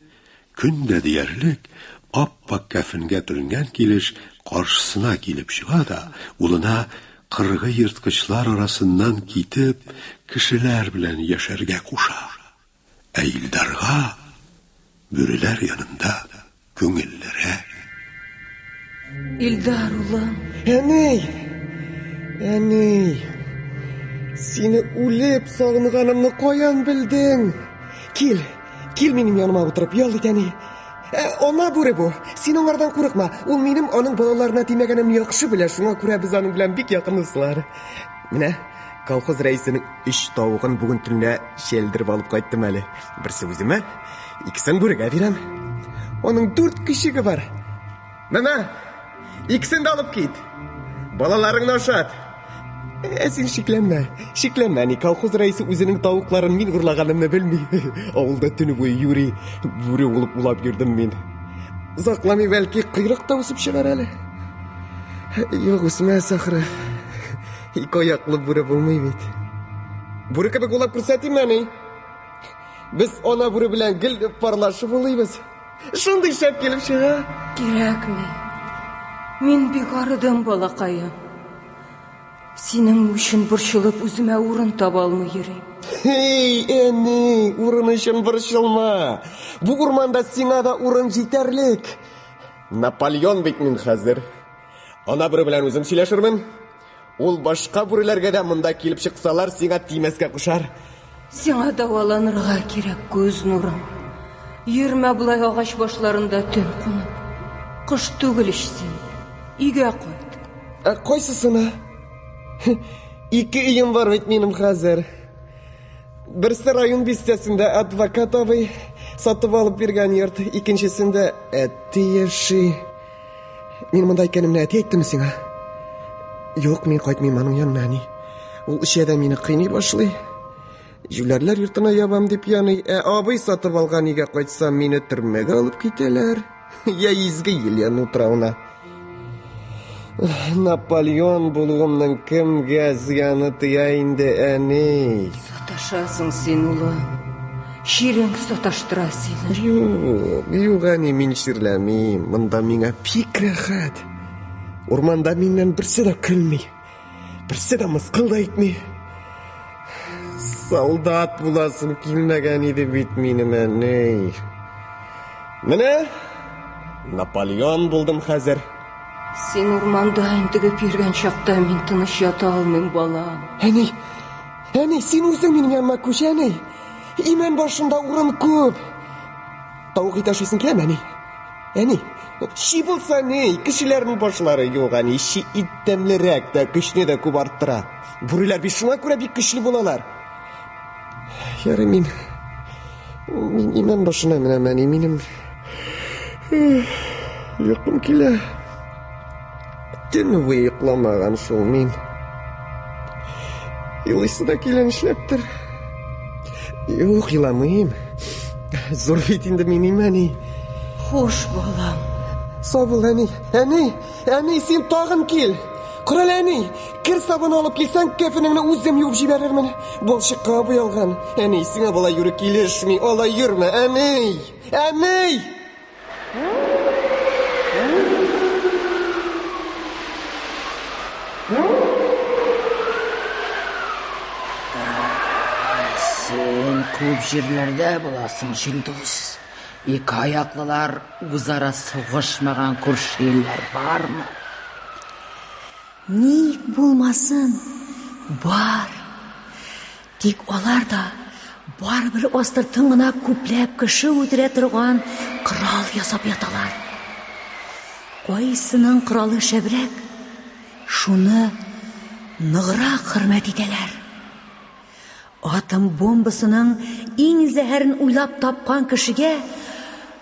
көн дә диярлек, ап-ак кәфенгә төренгән килеш каршысына килеп чыга да, улына кыргый ерткычлар арасыннан китеп, кешеләр белән яшәргә куша. Ә Илдарга бүреләр янында күңеллерәк. Илдар улым. Әни! Әни! Сине үлеп сагынганымны каян белдең? Кил, кил минем яныма утырып ял ит, әни. Ә, ана бүре бу. Син аңардан курыкма. Ул минем аның балаларына тимәгәнемне яхшы белә, шуңа күрә без аның белән бик якын дуслар. Менә колхоз рәисенең өч тавыгын бүген төнлә чәлдереп алып кайттым әле. Берсе үземә, икесен бүрегә бирәм. Аның дүрт көчеге бар. Менә, икесен дә алып кит. Балаларыңны ашат. Ә син шикләнмә, шикләнмә, ни колхоз рәисе үзенең тавыкларын мин урлаганымны белми. Авылда төне буе юри, бүре булып улап йөрдем мин. Озакламый бәлки койрык та үсеп чыгар әле. Юк, үсмәс ахры. Ике аяклы бүре булмый бит. Бүре кебек улап күрсәтим әни. Без ана бүре белән гел парлашып улыйбыз. Шундый шәп килеп чыга. Кирәкми. Мин бик арыдым, балакаем. Синең өчен борчылып үземә урын таба алмый йөрим. Эй, әни, урын өчен борчылма. Бу урманда сиңа да урын җитәрлек. Наполеон бит мин хәзер. Ана бүре белән үзем сөйләшермен. Ул башка бүреләргә дә монда килеп чыксалар, сиңа тимәскә кушар. Сиңа дәваланырга кирәк, күз нурым. Йөрмә болай агач башларында төн кунып. Кош түгел ич син. Өйгә кайт. Ә кайсысына? Ике өем бар бит минем хәзер. Берсе район бистәсендә адвокат абый сатып алып биргән йорт, икенчесендә әти яши. Мин монда икәнемне әти әйттеме сиңа? Юк, мин кайтмыйм аның янына, әни. Ул эчә дә мине кыйный башлый. Җүләрләр йортына ябам дип яный, ә абый сатып алган өйгә кайтсам, мине төрмәгә алып китәләр. Я изге Елена утравына. Наполеон булуымның кемгә зыяны тия инде, әни? Саташасың син, улым. Чирең саташтыра сине. Юк, юк, әни, мин чирләмим. Монда миңа бик рәхәт. Урманда миннән берсе дә көлми. Берсе дә мыскыл да итми. Солдат буласым килмәгән иде бит минем, әни. Менә Наполеон булдым хәзер. Син урманда интегеп йөргән чакта мин тыныч ята алмыйм, балам. Әни, әни, син үзең минем яныма күч, әни. Имән башында урын күп. Тавык ите ашыйсың киләме, әни? Әни, чи булса ни, кешеләрнең башлары юк, әни, чи ит тәмлерәк тә, көчне дә күп арттыра. Бүреләр бит шуңа күрә бик көчле булалар. Ярый, мин мин имән башына менәм, әни, минем йокым килә. Төн буе йокламаган шул мин. Елыйсы да килә нишләптер. Юк, еламыйм. Зур бит инде мин әни. Хуш, балам. Сау бул, әни. Әни, әни, син тагын кил. Корал әни, кер сабыны алып килсәң, кәфенеңне үзем юып җибәрермен. Балчыкка буялган. Әни, сиңа болай йөрү килешми, алай йөрмә, әни. Әни! Күп җирләрдә буласың, Җилдус. Ике аяклылар үзара сугышмаган күрше илләр бармы? Ник булмасын, бар. Тик алар да барыбер астыртын гына күпләп кеше үтерә торган корал ясап яталар. Кайсының коралы шәбрәк, шуны ныграк хөрмәт итәләр. Атом бомбасының иң зәһәрен уйлап тапкан кешегә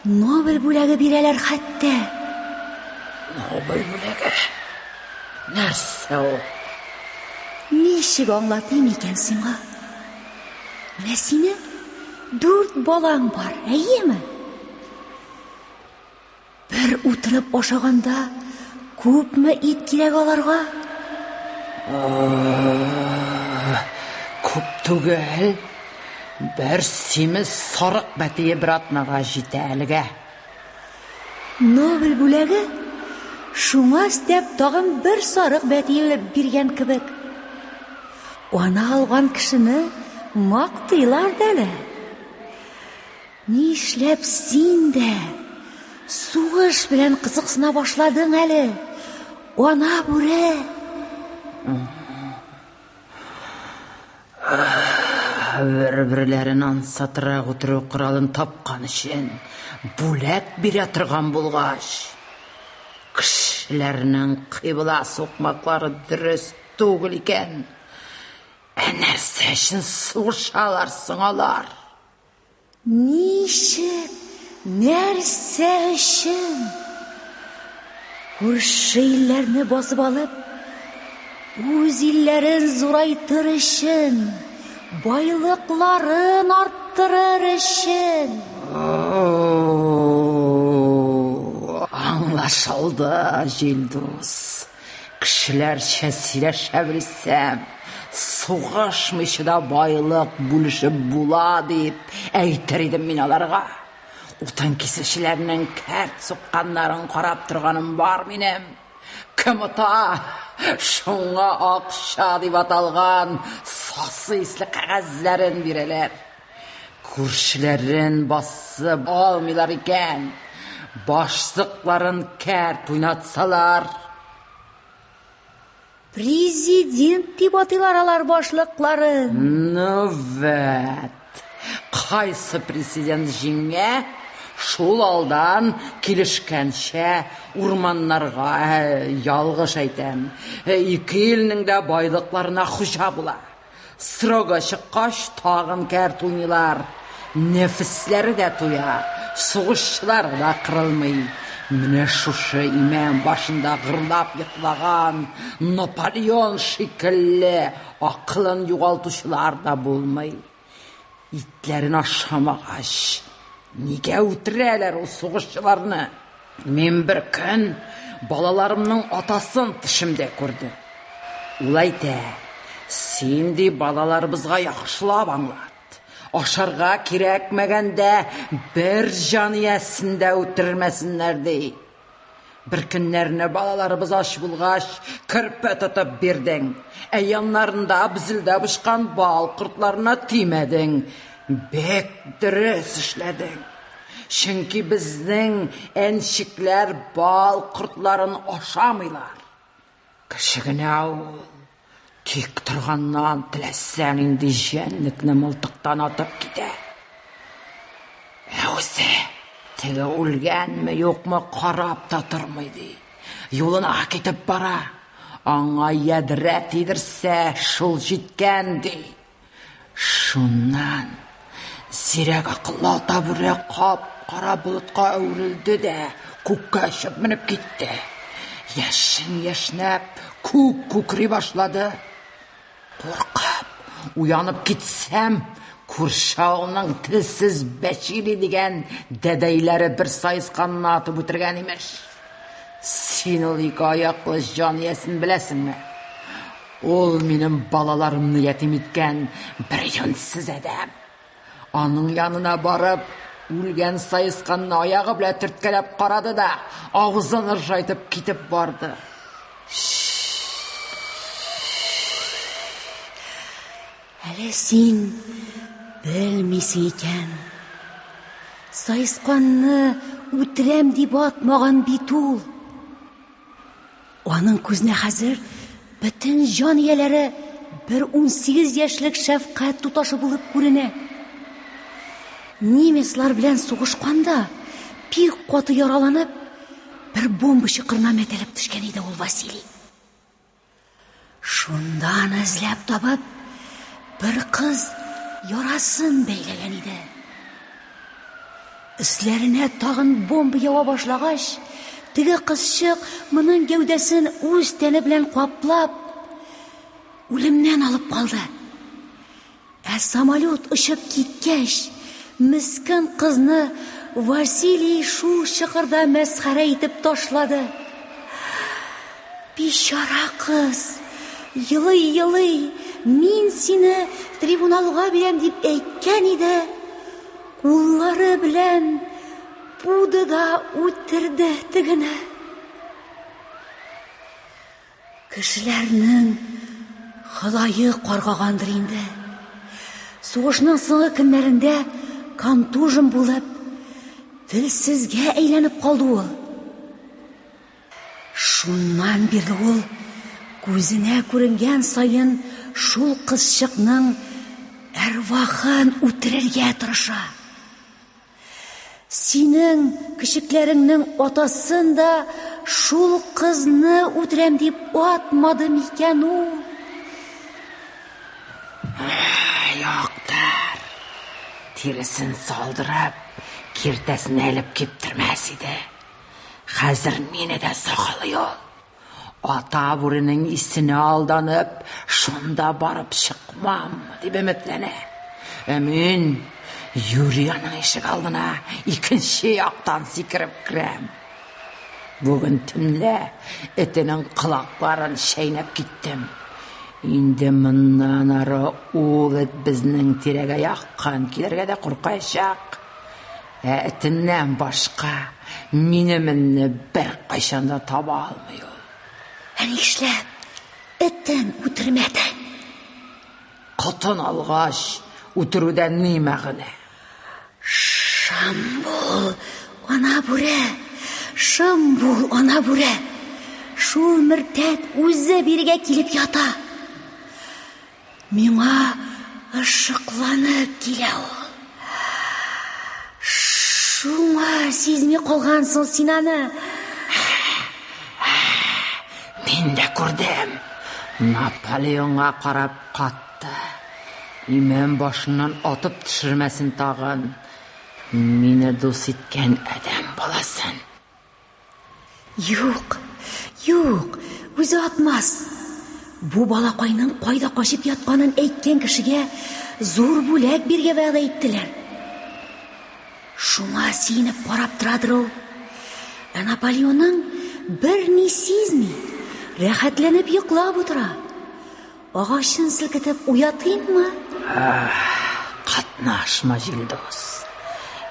Нобель бүләге бирәләр хәтта. Нобель бүләге? Нәрсә ул? Ничек аңлатыйм икән сиңа? Менә синең дүрт балаң бар, әйеме? Бер утырып ашаганда күпме ит кирәк аларга? Күп түгел. Бер симез сарык бәтие бер атнага җитә әлегә. Нобель бүләге шуңа өстәп тагын бер сарык бәтие биргән кебек. Аны алган кешене мактыйлар да әле. Нишләп син дә сугыш белән кызыксына башладың әле, ана бүре? Бер-берләрен ансатрак үтерү коралын тапкан өчен бүләк бирә торган булгач, кешеләрнең кыйбла сукмаклары дөрес түгел икән. Ә нәрсә өчен сугышалар соң алар? Ничек? Нәрсә өчен? Күрше илләрне басып алып, үз илләрен зурайтыр өчен, байлыкларын арттырыр өчен. Аңлашылды, Җилдус. Кешеләрчә сөйләшә белсәм, сугышмыйча да байлык бүлешеп була дип әйтер идем мин аларга. Утын кисүчеләрнең кәрт сукканнарын карап торганым бар минем. Кем ота, шуңа акча дип аталган сасы исле кәгазьләрен бирәләр. Күршеләрен басып алмыйлар икән, башлыкларын кәрт уйнатсалар. Президент дип атыйлар алар башлыкларын. Ну вәт, кайсы президент җиңә, шул алдан килешкәнчә урманнарга, ялгыш әйтәм, ике илнең дә байлыкларына хуҗа була. Срогы чыккач, тагын кәрт уйныйлар. Нәфесләре дә туя, сугышчылар да кырылмый. Менә шушы имән башында гырлап йоклаган Наполеон шикелле акылын югалтучылар да булмый. Итләрен ашамагач, нигә үтерәләр ул сугышчыларны? Мин бер көн балаларымның атасын төшемдә күрдем. Ул әйтә, син ди балаларыбызга яхшылап аңлат. Ашарга кирәкмәгәндә бер җан иясен дә үтермәсеннәр ди. Бер көннәрне балаларыбыз ач булгач, керпе тотып бирдең. Ә яннарында безелдәп очкан бал кортларына тимәдең. Бик дөрес эшләдең. Чөнки безнең әнчекләр бал кортларын ашамыйлар. Кеше генә ул. Тик торганнан теләсә нинди җәнлекне мылтыктан атып китә. Ә үзе теге үлгәнме, юкмы карап та тормый ди. Юлына китеп бара. Аңа ядрә тидерсә, шул җиткән ди. Шуннан зирәк акыллы ата бүре кап-кара болытка әверелде дә күккә очып менеп китте. Яшен яшьнәп, күк күкри башлады. Куркып, уянып китсәм, күрше авылның телсез Бәчили дигән дәдәйләре бер саесканны атып үтергән имеш. Син ул ике аяклы җан иясен беләсеңме? Ул минем балаларымны ятим иткән бер юньсез адәм. Аның янына барып, үлгән саесканны аягы белән төрткәләп карады да, авызын ыржайтып китеп барды. Әле син Белмисең икән. Саесканны үтерәм дип атмаган бит ул. Аның күзенә хәзер бөтен җан ияләре бер 18 яшьлек шәфкать туташы булып күренә. Немецлар белән сугышканда бик каты яраланып, бер бомба чокырына мәтәлеп төшкән иде ул Василий. Шунда аны эзләп табып, бер кыз ярасын бәйләгән иде. Өсләренә тагын бомба ява башлагач, теге кызчык моның гәүдәсен үз тәне белән каплап, үлемнән алып калды. Ә самолет очып киткәч, мескен кызны Василий шул чокырда мәсхәрә итеп ташлады. Бичара кыз, елый-елый, мин сине трибуналга бирәм дип әйткән иде, куллары белән буды да үтерде тегене. Кешеләрнең Ходае каргагандыр инде. Сугышның соңгы көннәрендә контужен булып, телсезгә әйләнеп калды ул. Шуннан бирле ул күзенә күренгән саен шул кызчыкның әрвахын үтерергә тырыша. Синең көчекләреңнең атасын да шул кызны үтерәм дип атмады микән ул? Юктыр. Тиресен салдырып, киртәсенә элеп киптермәс иде. Хәзер мине дә сагалый ул. Ата бүренең исенә алданып, шунда барып чыкмам, дип өметләнә. Ә мин юри аның ишек алдына икенче яктан сикереп керәм. Бүген төнлә этенең колакларын чәйнәп киттем. Инде моннан ары ул эт безнең тирәгә якын килергә дә куркачак. Ә этеннән башка минем энне беркайчан да таба алмый ул. Ә нишләп этен үтермәдең? Котын алгач, үтерүдән ни мәгънә? Шым бул, ана бүре! Шым бул, ана бүре! Шул мөртәт үзе бирегә килеп ята. Миңа ышыкланып килә ул. Шуңа сизми калгансың син аны. Мин дә күрдем. Наполеонга карап катты. Имән башыннан атып төшермәсен тагын. Мине дус иткән адәм баласын. Юк, юк, үзе атмас. Бу балакайның кайда качып ятканын әйткән кешегә зур бүләк биргә вәгъдә иттеләр. Шуңа сөенеп карап торадыр ул. Ә Наполеоның берни сизми, рәхәтләнеп йоклап утыра. Агачын селкетеп уятыйммы? Катнашма, Җилдус.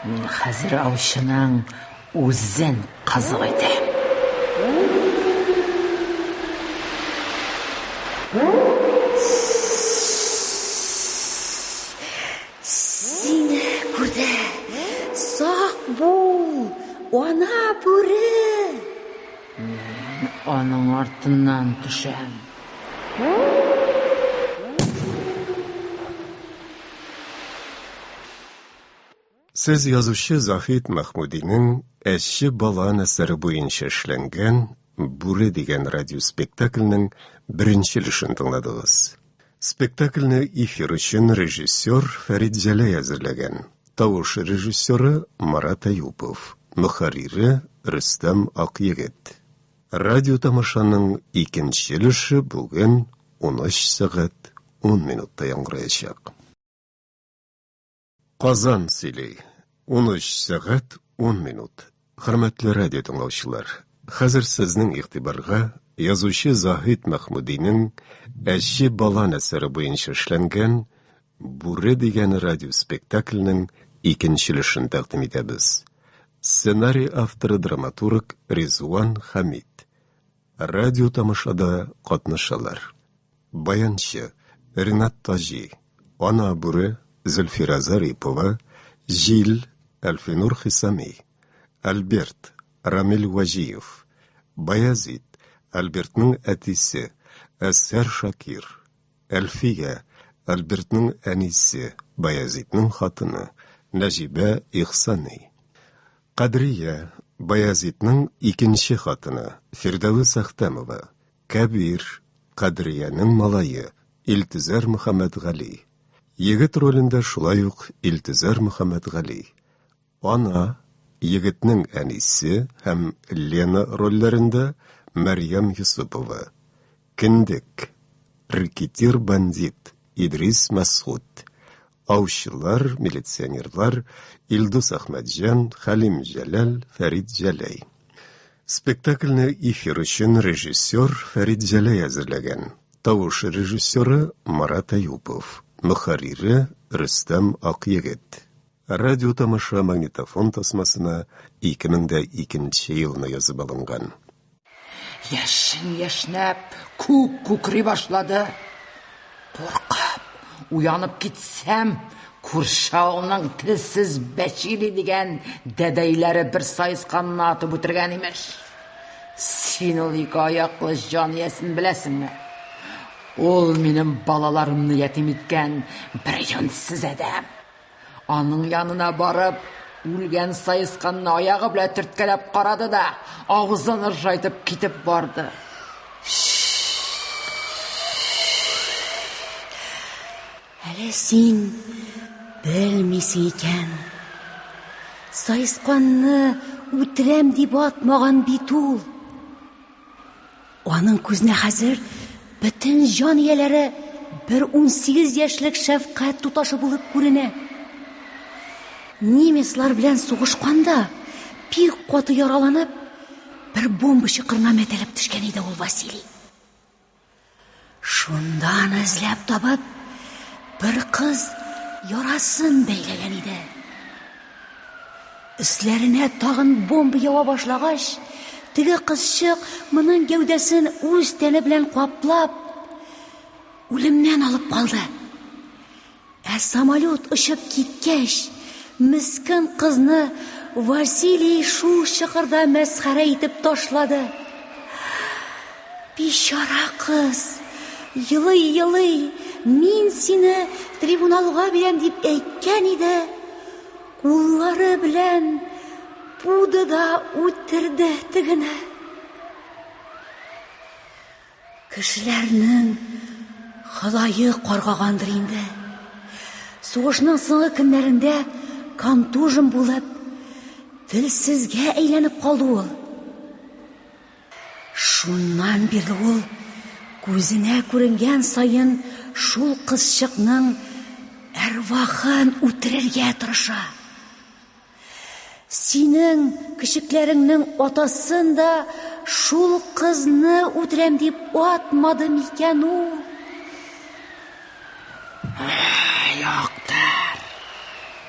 Мин хәзер аучының үзен кызык итәм. Сине күрде. Сак бул, ана бүре. Мин аның артыннан төшәм. Сез язучы Заһид Мәхмүдинең Әче балан әсәре буенча эшләнгән Бүре дигән радиоспектакльнең беренче өлешен тыңладыгыз. Спектакльне эфир өчен режиссер Фәрит Җәләй әзерләгән. Тавыш режиссеры Марат Әюпов, мөхәррире Рөстәм Акъегет. Радиотамашаның икенче өлеше бүген 13 сәгать 10 минутта яңгыраячак. Казан сөйли. 13 сәгать 10 минут. Хөрмәтле радио тыңлаучылар, хәзер сезнең игътибарга язучы Заһид Мәхмүдинең Әче балан әсәре буенча эшләнгән Бүре дигән радиоспектакльнең икенче өлешен тәкъдим итәбез. Сценарий авторы драматург Ризуан Хәмид. Радио тамашада катнашалар. Баянчы Ренат Таҗи, Ана бүре Зөлфирә Зарипова, Җил, Әлфинур Хисами, Альберт, Рамил Вәҗиев, Баязит, Альбертның әтисе, Әзһәр Шакир, Әлфия, Альбертның әнисе, Баязитның хатыны, Нәҗибә Ихсаный. Кадрия, Баязитның икенче хатыны, Фирдәвес Әхтәмова, Кәбир, Кадриянең малае, Илтөзәр Мөхәммәтгали. Егет ролендә шулай ук Илтөзәр Мөхәммәтгали. Ана, егетнең әнисе һәм Лена рольләрендә Мәрьям Йосыпова. Кендек, рэкетир-бандит Идрис Мәсгуть. Аучылар, милиционерлар Илдус Әхмәтҗан, Хәлим Җәләл, Фәрит Җәләй. Спектакльне эфир өчен режиссер Фәрит Җәләй әзерләгән. Тавыш режиссеры Марат Әюпов, мөхәррире Рөстәм Акъегет. Радиотамаша магнитофон тасмасына 2002 елны язып алынган. Яшен яшьнәп, күк күкри башлады. Куркып, уянып китсәм, күрше авылның телсез Бәчили дигән дәдәйләре бер саесканны атып үтергән имеш. Син ул ике аяклы җан иясен беләсеңме? Ул минем балаларымны ятим иткән бер юньсез адәм. Аның янына барып, үлгән саесканны аягы белән төрткәләп карады да, авызын ыржайтып китеп барды. Әле син белмисең икән. Саесканны үтерәм дип атмаган бит ул. Аның күзенә хәзер бөтен җан ияләре бер 18 яшьлек шәфкать туташы булып күренә. Немецлар белән сугышканда бик каты яраланып, бер бомба чокырына мәтәлеп төшкән иде ул Василий. Шунда аны эзләп табып, бер кыз ярасын бәйләгән иде. Өсләренә тагын бомба ява башлагач, теге кызчык моның гәүдәсен үз тәне белән каплап, үлемнән алып калды. Ә самолет очып киткәч, мескен кызны Василий шул чокырда мәсхәрә итеп ташлады. Бичара кыз, елый-елый, мин сине трибуналга бирәм дип әйткән иде, куллары белән буды да үтерде тегене. Кешеләрнең Ходае каргагандыр инде. Сугышның соңгы көннәрендә контужен булып, телсезгә әйләнеп калды ул. Шуннан бирле ул күзенә күренгән саен шул кызчыкның әрвахын үтерергә тырыша. Синең көчекләреңнең атасын да шул кызны үтерәм дип атмады микән ул? Юктыр.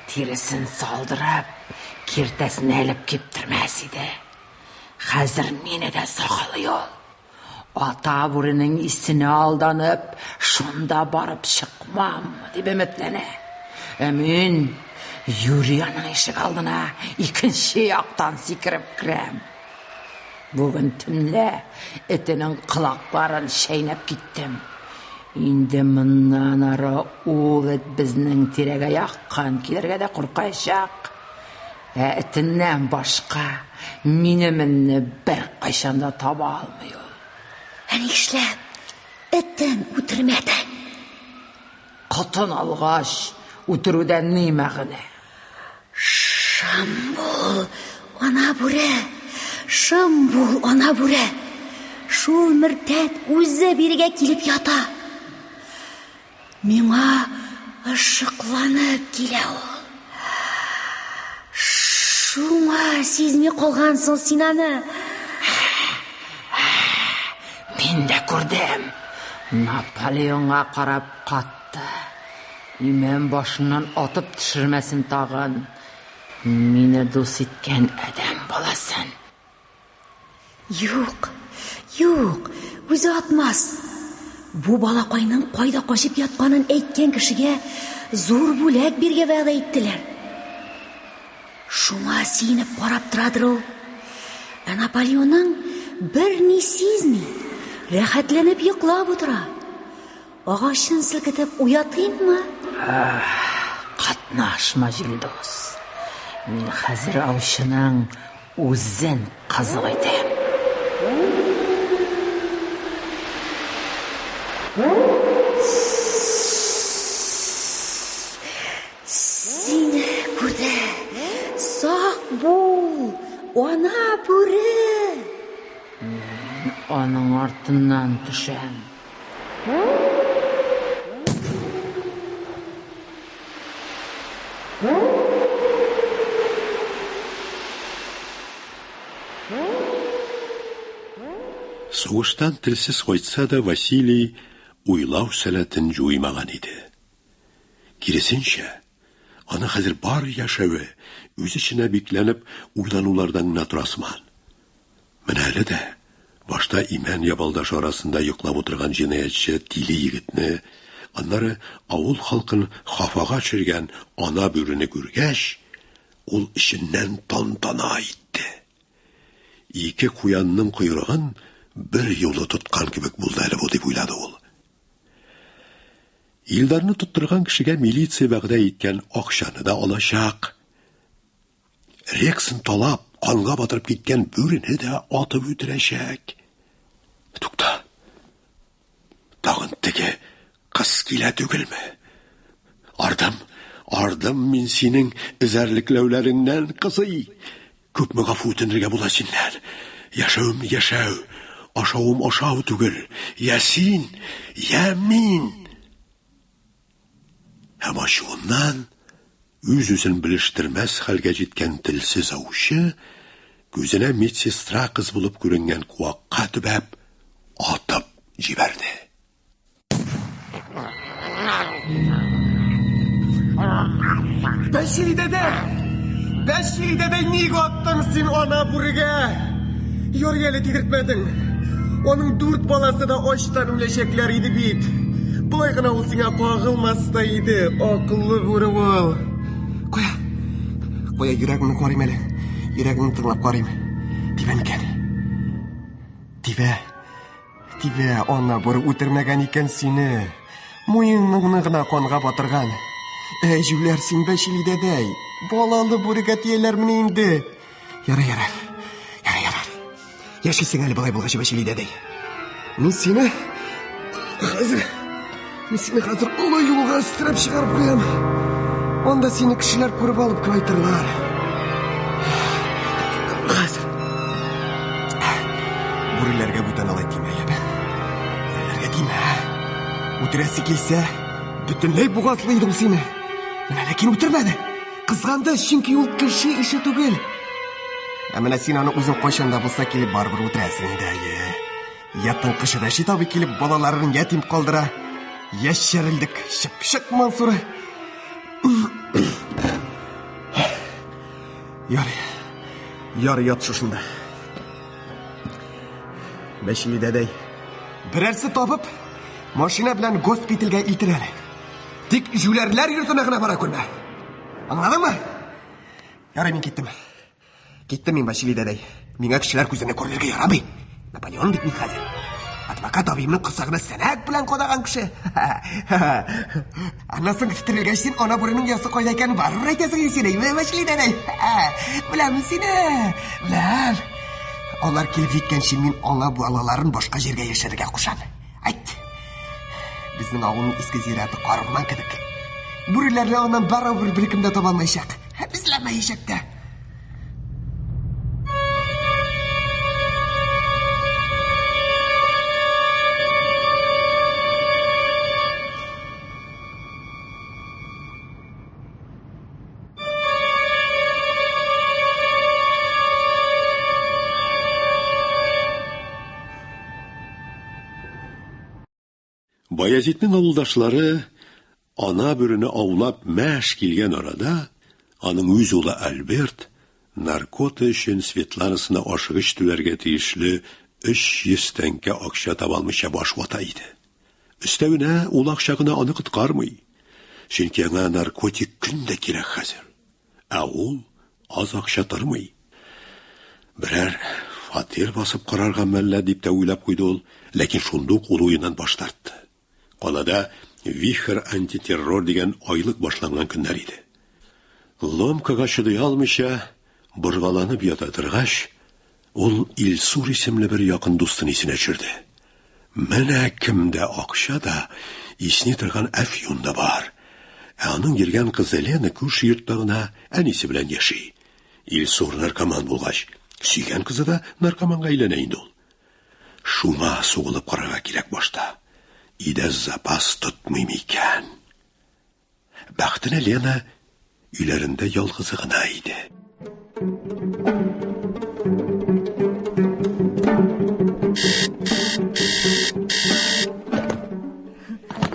Тиресен салдырып, киртәсенә элеп киптермәс иде. Хәзер мине дә сагалый ул. Ата бүренең исенә алданып, шунда барып чыкмам, дип өметләнә. Ә мин юри аның ишек алдына икенче яктан сикереп керәм. Бүген төнлә этенең колакларын чәйнәп киттем. Инде моннан ары ул эт безнең тирәгә якын килергә дә куркачак. Ә этеннән башка минем энне беркайчан да таба алмый ул. Ә нишләп этен үтермәдең? Котын алгач, үтерүдән ни мәгънә? Шым бул, ана бүре! Шым бул, ана бүре! Шул мөртәт үзе бирегә килеп ята. Миңа ышыкланып килә ул. Шуңа сизми калгансың син аны. Мин дә күрдем. Наполеонга карап катты. Имән башыннан атып төшермәсен тагын. Мине дус иткән адәм баласын. Юк, юк, үзе атмас. Бу балакайның кайда качып ятканын әйткән кешегә зур бүләк биргә вәгъдә иттеләр. Шуңа сөенеп карап торадыр ул. Ә Наполеоның бер ни сизми, рәхәтләнеп йоклап утыра. Агачын селкетеп уятыйммы? Катнашма, Җилдус. Мин хәзер аучының үзен кызык итәм. Сине күрде. Сак бул, ана бүре. Мин аның артыннан төшәм. Сугыштан телсез кайтса да, Василий уйлау сәләтен җуймаган иде. Киресенчә, аны хәзер бар яшәве үз эченә бикләнеп уйланулардан гына тора сыман. Менә әле дә башта имән ябалдашы арасында йоклап утырган җинаятьче тиле егетне, аннары авыл халкын хафага төшергән ана бүрене күргәч, ул эченнән тантана итте. Ике куянның койрыгын бер юлы тоткан кебек булды әле бу, дип уйлады ул. Илдарны тоттырган кешегә милиция вәгъдә иткән акчаны да алачак. Рексын талап, канга батырып киткән бүрене дә атып үтерәчәк. Тукта. Тагын теге кыз килә түгелме? Ардым, ардым мин синең эзәрлекләүләреңнән, кызый. Күпме гафу үтенергә була синнән? Яшәвем яшәү, ашавым ашау түгел. Я син, я мин. Һәм ачуыннан үз-үзен белештермәс хәлгә җиткән телсез аучы күзенә медсестра кыз булып күренгән куакка төбәп атып җибәрде. Бәшир дәдә! Бәшир дәдә, ник аттың син ана бүрегә? Ярый әле тидертмәдең. Аның дүрт баласы да ачтан үләчәкләр иде бит. Болай гына ул сиңа кагылмас та иде, акыллы бүре ул. Кая? Кая йөрәгеңне карыйм әле. Йөрәгеңне тыңлап карыйм. Тибә микән? Тибә. Тибә, ана бүре үтермәгән икән сине. Муеныңны гына канга батырган. Әй, җүләр син, Бәшили дәдәй. Балалы бүрегә тияләрмени инде? Ярар, ярар. Ярар, ярар. Яшисең әле болай булгач, Бәшили дәдәй. Мин сине хәзер мин сине хәзер олы юлга өстерәп чыгарып куям. Анда сине кешеләр күреп алып кайтырлар. Хәзер. Бүреләргә бүтән алай тимә, яме. Бүреләргә тимә. Үтерәсе килсә, бөтенләй бугазлый иде ул сине. Менә ләкин үтермәде. Кызганды, чөнки ул кеше ише түгел. Ә менә син аны үзең кайчан да булса килеп барыбер үтерәсең инде, әйе. Я тыңкыш Рәшит абый килеп балаларын ятим калдыра, я чәрелдек чыпчык Мансуры. Ярый, ярый ят шушында. Бәшили дәдәй, берәрсе табып, машина белән госпитальгә илтер әле. Тик җүләрләр йортына гына бара күрмә. Аңладыңмы? Ярый, мин киттем. Киттем мин, Василий дәдәй. Миңа кешеләр күзенә күренергә ярамый. Наполеон бит мин хәзер. Адвокат абыемның корсагына сәнәк белән кадаган кеше. Аннан соң терелгәч син ана бүренең оясы кайда икәнен барыбер әйтәсең инде син, әйме, Василий дәдәй. Беләм мин сине. Беләм. Алар килеп җиткәнче мин аңа балаларын башка җиргә яшәргә кушам. Айт. Безнең авылның иске зираты карурман кебек. Бүреләрне аннан барыбер беркем дә таба алмаячак. Эзләмәячәк тә. Баязитның авылдашлары ана бүрене аулап мәш килгән арада, аның үз улы Альберт наркота өчен Светланасына ашыгыч түләргә тиешле 300 тәңкә акча таба алмыйча баш вата иде. Өстәвенә, ул акча гына аны коткармый. Чөнки аңа наркотик көн дә кирәк хәзер. Ә ул аз акча тормый. Берәр фатир басып карарга мәллә дип тә уйлап куйды ул, ләкин шундук ул уеннан баш тартты. Калада Вихрь антитеррор дигән айлык башланган көннәр иде. Ломкага чыдый алмыйча, боргаланып ята торгач, ул Илсур исемле бер якын дустын исенә төшерде. Менә кемдә акча да, исни торган әфьюн да бар. Ә аның йөргән кызы Лена күрше йортта гына әнисе белән яши. Илсур наркоман булгач, сөйгән кызы да наркоманга әйләнә инде ул. Шуңа сугылып карарга кирәк башта. Өйдә запас тотмый микән? Бәхетенә Лена өйләрендә ялгызы гына иде.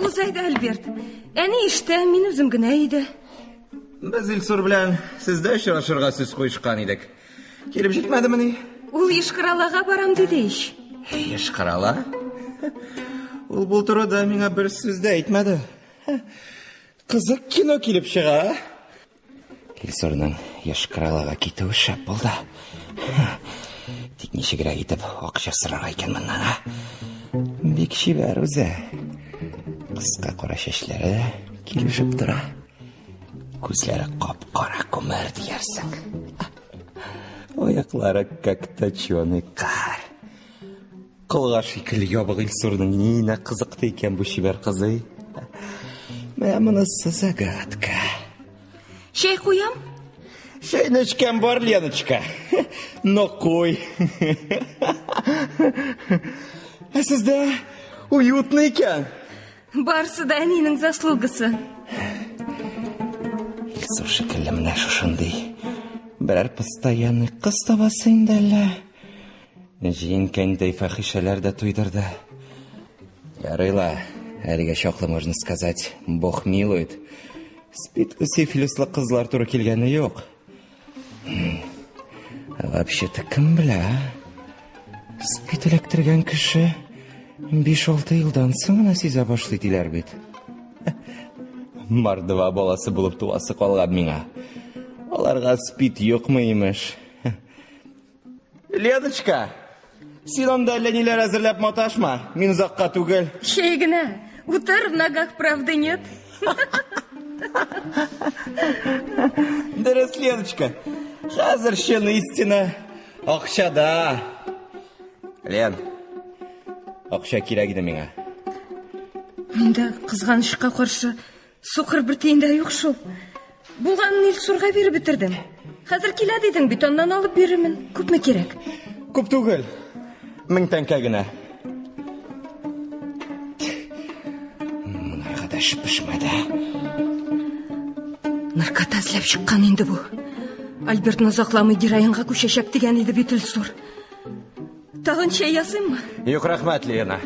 Уз әйдә, Альберт. Әни эштә, мин үзем генә өйдә. Без Илсур белән сездә очрашырга сүз куешкан идек. Килеп җитмәдемени? Ул Йошкар-Олага барам диде ич. Йошкар-Ола? Ул бу турыда миңа бер сүз дә әйтмәде. Кызык кино килеп чыга. Илсурның Йошкар-Олага китүе шәп булды. Тик ничегрәк итеп акча сорарга икән моннан, а? Бик чибәр үзе. Кыска кара чәчләре дә килешеп тора. Күзләре кап-кара күмер диярсең. Аяклары как точеный кар. Колга шикелле ябык Илсурның ниенә кызыкты икән бу чибәр кызый? Менә монысы загадка. Чәй куям? Чәйне эчкән бар, Леночка. Но куй. Ә сездә уютно икән. Барсы да әнинең заслугасы. Илсур шикелле менә шушындый берәр постоянный кыз табасы инде әллә. Җиңкәндәй фәхишәләр дә туйдырды. Ярый ла, әлегә чаклы можно сказать, Бог милует. Спид сифилислы кызлар туры килгәне юк. А вообще-то кем белә, а? Спид эләктергән кеше 5-6 елдан соң гына сизә башлый диләр бит. Мордва баласы булып туасы калган миңа. Аларга спид юкмы имеш? Леночка, син анда әллә ниләр әзерләп маташма. Мин озакка түгел. Чәй генә. Утыр, в ногах правды нет. Дөрес, Леночка. Хәзер чын истина акчада. Лен, акча кирәк иде миңа. Миндә кызганычка каршы Сукыр бер тиен дә юк шул. Булганын Илсурга биреп бетердем. Хәзер килә дидең бит, аннан алып бирермен. Күпме кирәк? Күп түгел. Мең тәңкә генә. Монарга да эш пешмәде. Наркота эзләп чыккан инде бу. Альбертны озакламый героинга күчәчәк дигән иде бит Илсур. Тагын чәй ясыйммы? Юк, рәхмәт, Лена.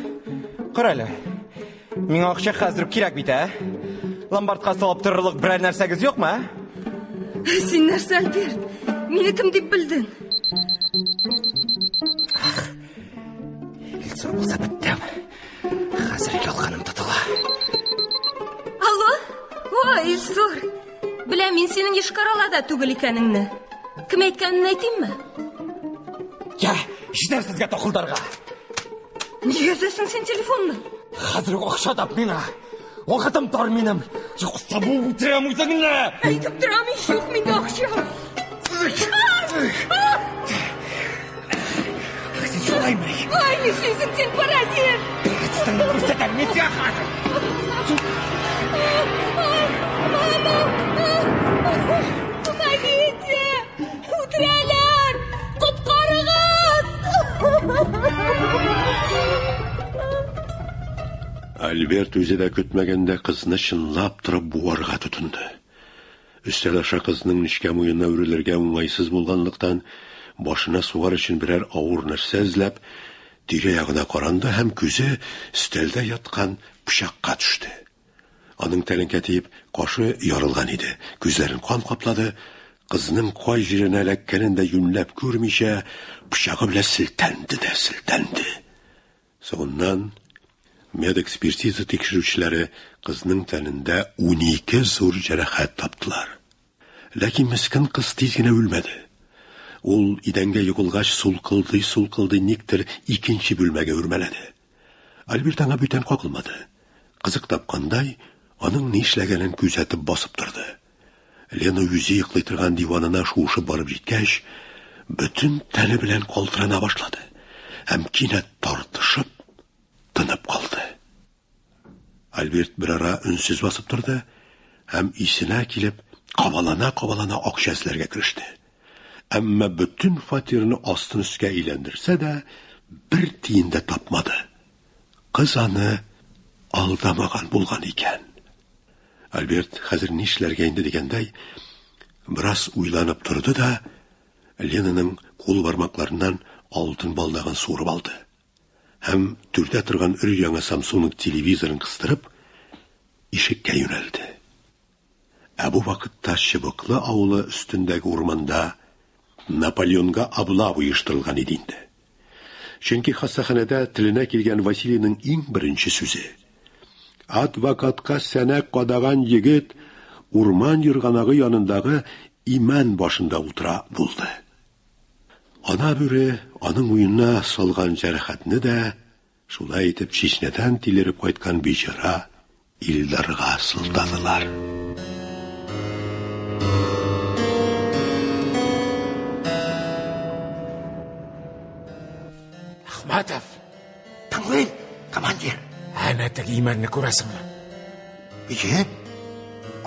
Кара әле. Миңа акча хәзер үк кирәк бит, ә? Ломбардка салып торырлык берәр нәрсәгез юкмы, ә? Син нәрсә, Альберт? Мине кем дип белдең? Илсур булса беттем. Хәзер ялганым тотыла. Алло? О, Илсур! Беләм мин синең Йошкар-Олада түгел икәнеңне. Кем әйткәнен әйтимме? Я, җитәр сезгә такылдарга. Нигә өзәсең син телефонны? Хәзер үк акча тап миңа. Вакытым тар минем. Юкса бу үтерәм үзеңне. Әйтеп торам ич, юк миндә акча. Син шулаймы? Ай, нишлисең син, паразит? Сине күрсәтәм мин сиңа хәзер. Мама! Помогите! Үтерәләр! Коткарыгыз! Альберт үзе дә көтмәгәндә кызны чынлап торып буарга тотынды. Өстәл аша кызның нечкә муенына үрелергә уңайсыз булганлыктан, башына сугар өчен берәр авыр нәрсә эзләп, тирә-ягына каранды һәм күзе өстәлдә яткан пычакка төште. Аның тәлинкә тиеп, кашы ярылган иде. Күзләрен кан каплады. Кызның кай җиренә эләккәнен дә юньләп күрмичә, пычагы белән селтәнде дә селтәнде. Соңыннан Медэкспертиза тикшерүчеләре кызның тәнендә 12 зур җәрәхәт таптылар. Ләкин мескен кыз тиз генә үлмәде. Ул идәнгә егылгач сулкылдый-сулкылдый никтер икенче бүлмәгә үрмәләде. Альберт аңа бүтән кагылмады. Кызык тапкандай, аның ни эшләгәнен күзәтеп басып торды. Лена үзе йоклый торган диванына шуышып барып җиткәч, бөтен тәне белән калтырана башлады һәм кинәт тартышып тынып калды. Альберт берара өнсез басып торды һәм исенә килеп, кабалана-кабалана акча эзләргә кереште. Әмма бөтен фатирны астын өскә әйләндерсә дә, бер тиен дә тапмады. Кыз аны алдамаган булган икән. Альберт хәзер нишләргә инде дигәндәй, бераз уйланып торды да, Ленаның кул бармакларыннан алтын балдагын суырып алды. Һәм түрдә торган өр-яңа Samsung телевизорын кыстырып, ишеккә юнәлде. Ә бу вакытта Чыбыклы авылы өстендәге урманда Наполеонга облава оештырылган иде инде. Чөнки хастаханәдә теленә килгән Василийның иң беренче сүзе: Адвокатка сәнәк кадаган егет урман ерганагы янындагы имән башында утыра булды. Ана бүре аның муенына салган җәрәхәтне дә шулай итеп Чечнядән тилереп кайткан бичара Илдарга сылтадылар. Әхмәтов! Тыңлыйм, командир. Әнә теге имәнне күрәсеңме? Ие,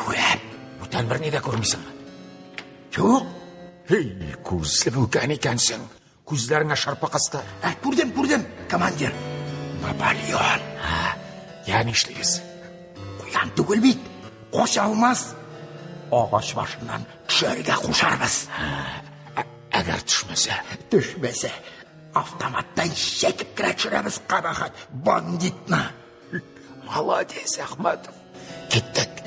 күрәм. Бүтән берни дә күрмисеңме? Юк. Һей, күзле бүкән икәнсең. Күзләреңә шарпы кысты. Ә, күрдем, күрдем, командир. Наполеон. Я нишлибез? Куян түгел бит. Кача алмас. Агач башыннан төшәргә кушарбыз. Әгәр төшмәсә? Төшмәсә, автоматтан чәкеп кенә төшерәбез кабахәт бандитны. Молодец, Әхмәтов. Киттек.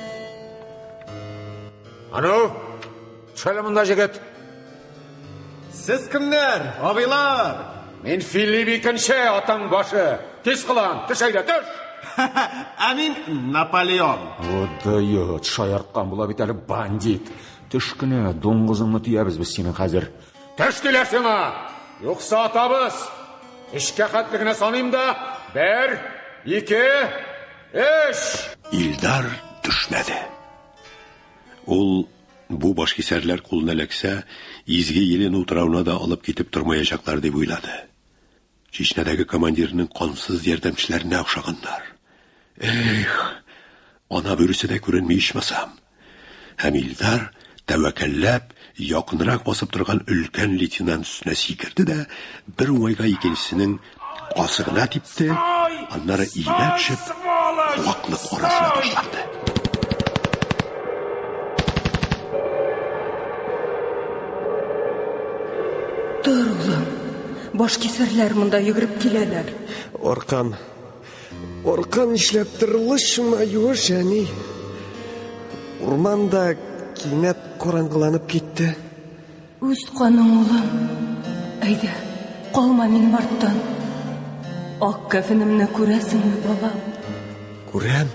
Ану, төш әле монда, җегет. Сез кемнәр, абыйлар? Мин Филипп икенче, атаң башы. Тиз кылан, төш әйдә, төш! Ә мин Наполеон. Вот дает, шаярткан була бит әле бандит. Төш кенә, дуңгызыңны төябез без синең хәзер. Төш диләр сиңа! Юкса атабыз! Өчкә хәтле генә саныйм да, бер, ике, өч! Илдар төшмәде. Ул бу башкисәрләр кулына эләксә, Изге Елена утравына да алып китеп тормаячаклар дип уйлады. Чечнядәге командирның кансыз ярдәмчеләренә охшаганнар. Эх, ана бүресе дә күренми ичмасам. Һәм Илдар, тәвәккәлләп, якынрак басып торган өлкән лейтенант өстенә сикерде дә, бер уңайга икенчесенең касыгына типте, аннары иелә төшеп, куаклык арасына ташланды. Тор, улым. Башкисәрләр монда йөгереп киләләр. Аркам. Аркам нишләптер лышма юеш, әни. Урман да кинәт караңгыланып китте. Үз каның, улым. Әйдә, калма минем арттан. Ак кәфенемне күрәсеңме, балам? Күрәм.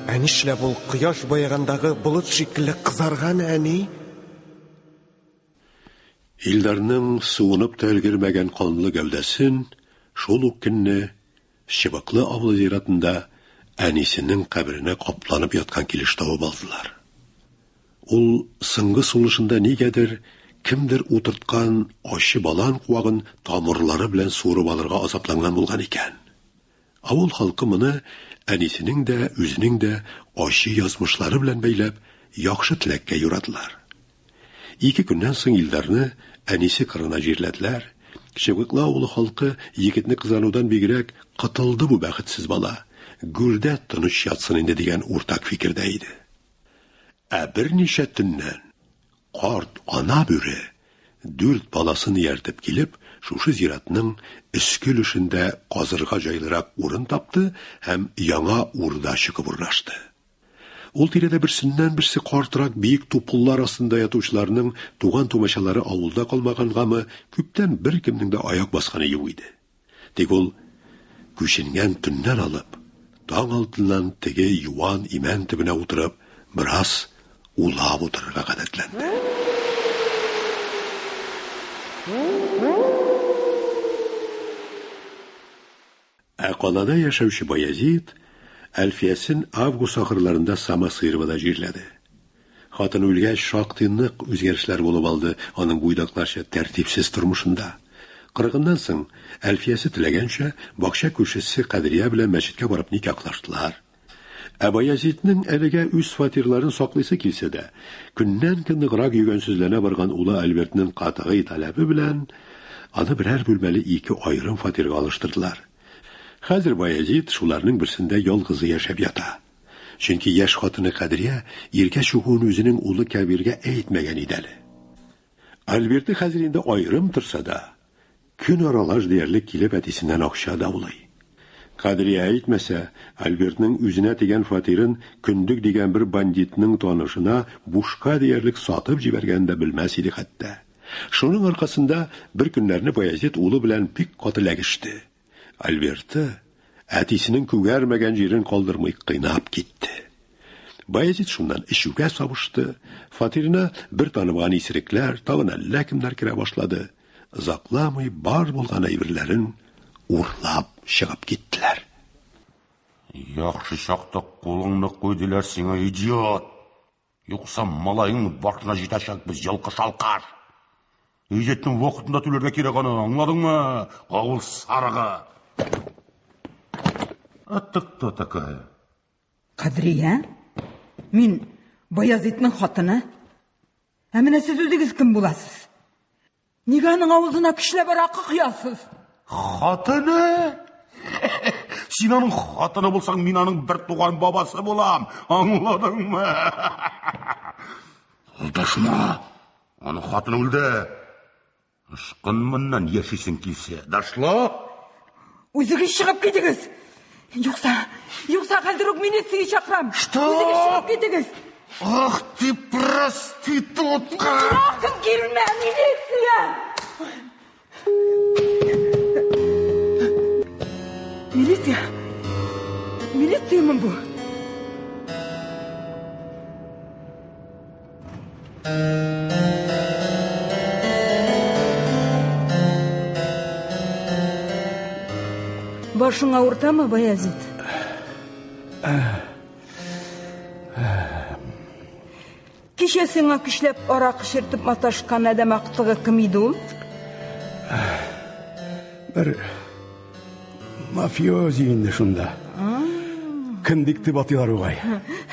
Ә нишләп ул кояш баегандагы болыт шикелле кызарган, әни? Илдарның суынып та өлгермәгән канлы гәүдәсен шул ук көнне Чыбыклы авылы зиратында әнисенең каберенә капланып яткан килеш табып алдылар. Ул соңгы сулышында нигәдер кемдер утырткан ачы балан куагын тамырлары белән суырып алырга азапланган булган икән. Авыл халкы моны әнисенең дә, үзенең дә ачы язмышлары белән бәйләп, яхшы теләккә юрадылар. Ике көннән соң Илдарны әнисе кырына җирләделәр. Чыбыклы авылы халкы егетне кызганудан бигрәк, котылды бу бәхетсез бала, гүрдә тыныч ятсын инде дигән уртак фикердә иде. Ә берничә төннән карт ана бүре дүрт баласын ияртеп килеп, шушы зиратның өске өлешендә казырга җайлырак урын тапты һәм яңа урда чыгып урнашты. Ул тирәдә берсеннән-берсе картрак биек тупыллар астында ятучыларның туган-тумачалары авылда калмагангамы, күптән беркемнең дә аяк басканы юк иде. Тик ул Күченгән төннән алып, таң алдыннан теге юан имән төбенә утырып, бераз улап утырырга гадәтләнде. Ә калада яшәүче Баязит Әлфиясен август ахырларында Самосыровада җирләде. Хатын үлгәч, шактый нык үзгәрешләр булып алды аның буйдакларча тәртипсез тормышында. Кырыгыннан соң, Әлфиясе теләгәнчә, бакча күршесе Кадрия белән мәчеткә барып никахлаштылар. Ә Баязитның әлегә үз фатирларын саклыйсы килсә дә, көннән-көн ныграк йөгәнсезләнә барган улы Альбертның катгый таләбе белән аны берәр бүлмәле ике аерым фатирга алыштырдылар. Хәзер Баязит шуларның берсендә ялгызы яшәп ята. Чөнки яшь хатыны Кадрия иргә чыгуын үзенең улы Кәбиргә әйтмәгән иде әле. Альберты хәзер инде аерым торса да, көн аралаш диярлек килеп әтисеннән акча даулый. Кадрия әйтмәсә, Альбертның үзенә дигән фатирын Көндек дигән бер бандитның танышына бушка диярлек сатып җибәргәнен дә белмәс иде хәтта. Шуның аркасында бер көннәрне Баязит улы белән бик каты ләгеште. Альберты әтисенең күгәрмәгән җирен калдырмый кыйнап китте. Баязит шуннан эчүгә сабышты, фатирына бер танымаган исерекләр, тагын әллә кемнәр керә башлады. Озакламый бар булган әйберләрен урлап чыгып киттеләр. Яхшы чакта кулыңны куй диләр сиңа, идиот! Юкса малаеңны башына җитәчәкбез, йолкыш алкаш! Иҗетнең вакытында түләргә кирәк аны, аңладыңмы? Авыл сарыгы! А ты кто такая? Кадрия? Мин Баязитның хатыны. Ә менә сез үзегез кем буласыз? Нигә аның авызына көчләп аракы коясыз? Хатыны? Син аның хатыны булсаң, мин аның бер туган бабасы булам. Аңладыңмы? Алдашма. Аның хатыны үлде. Ышкын моннан яшисең килсә. Дошло? Үзегез чыгып китегез. Юкса, юкса хәзер үк милиция чакырам. Что? Үзегез чыгып китегез. Ах ты проститутка! Якын килмә, милиция! Милиция! Милициямы бу? Башың авыртамы, Баязит? Кичә сиңа көчләп аракы эчертеп маташкан адәм актыгы кем иде ул? Бер мафиози инде шунда. Кендик дип атыйлар бугай.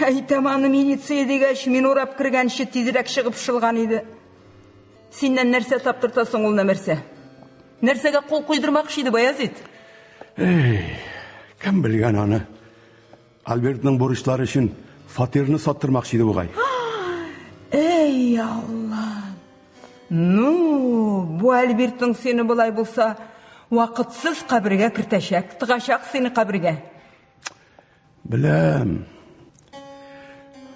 Әйтәм аны милиция дигәч, мин урап кергәнче тизрәк чыгып шылган иде. Синнән нәрсә таптырта соң ул нәмәрсә? Нәрсәгә кул куйдырмакчы иде Баязит? Эй, кем белгән аны? Альбертның бурычлары өчен фатирны саттырмакчы иде бугай. Эй, Алла! Ну, бу Альбертның сине болай булса, вакытсыз кабергә кертәчәк, тыгачак сине кабергә. Беләм.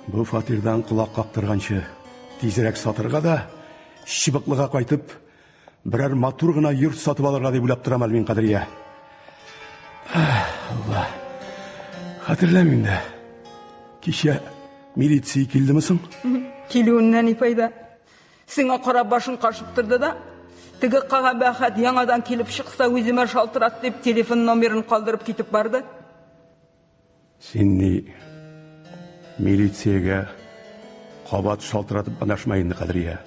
Бу фатирдан колак кактырганчы тизрәк сатырга да, Чыбыклыга кайтып, Берәр матур гына йорт сатып алырга дип уйлап торам әле мин, Кадрия. Алла. Хәтерләмим дә. Кичә милиция килдеме соң? Килүеннән ни файда? Сиңа карап башын кашып торды да, теге кабахәт яңадан килеп чыкса, үземә шалтырат дип телефон номерын калдырып китеп барды. Син ни милициягә кабат шалтыратып адашма инде, Кадрия.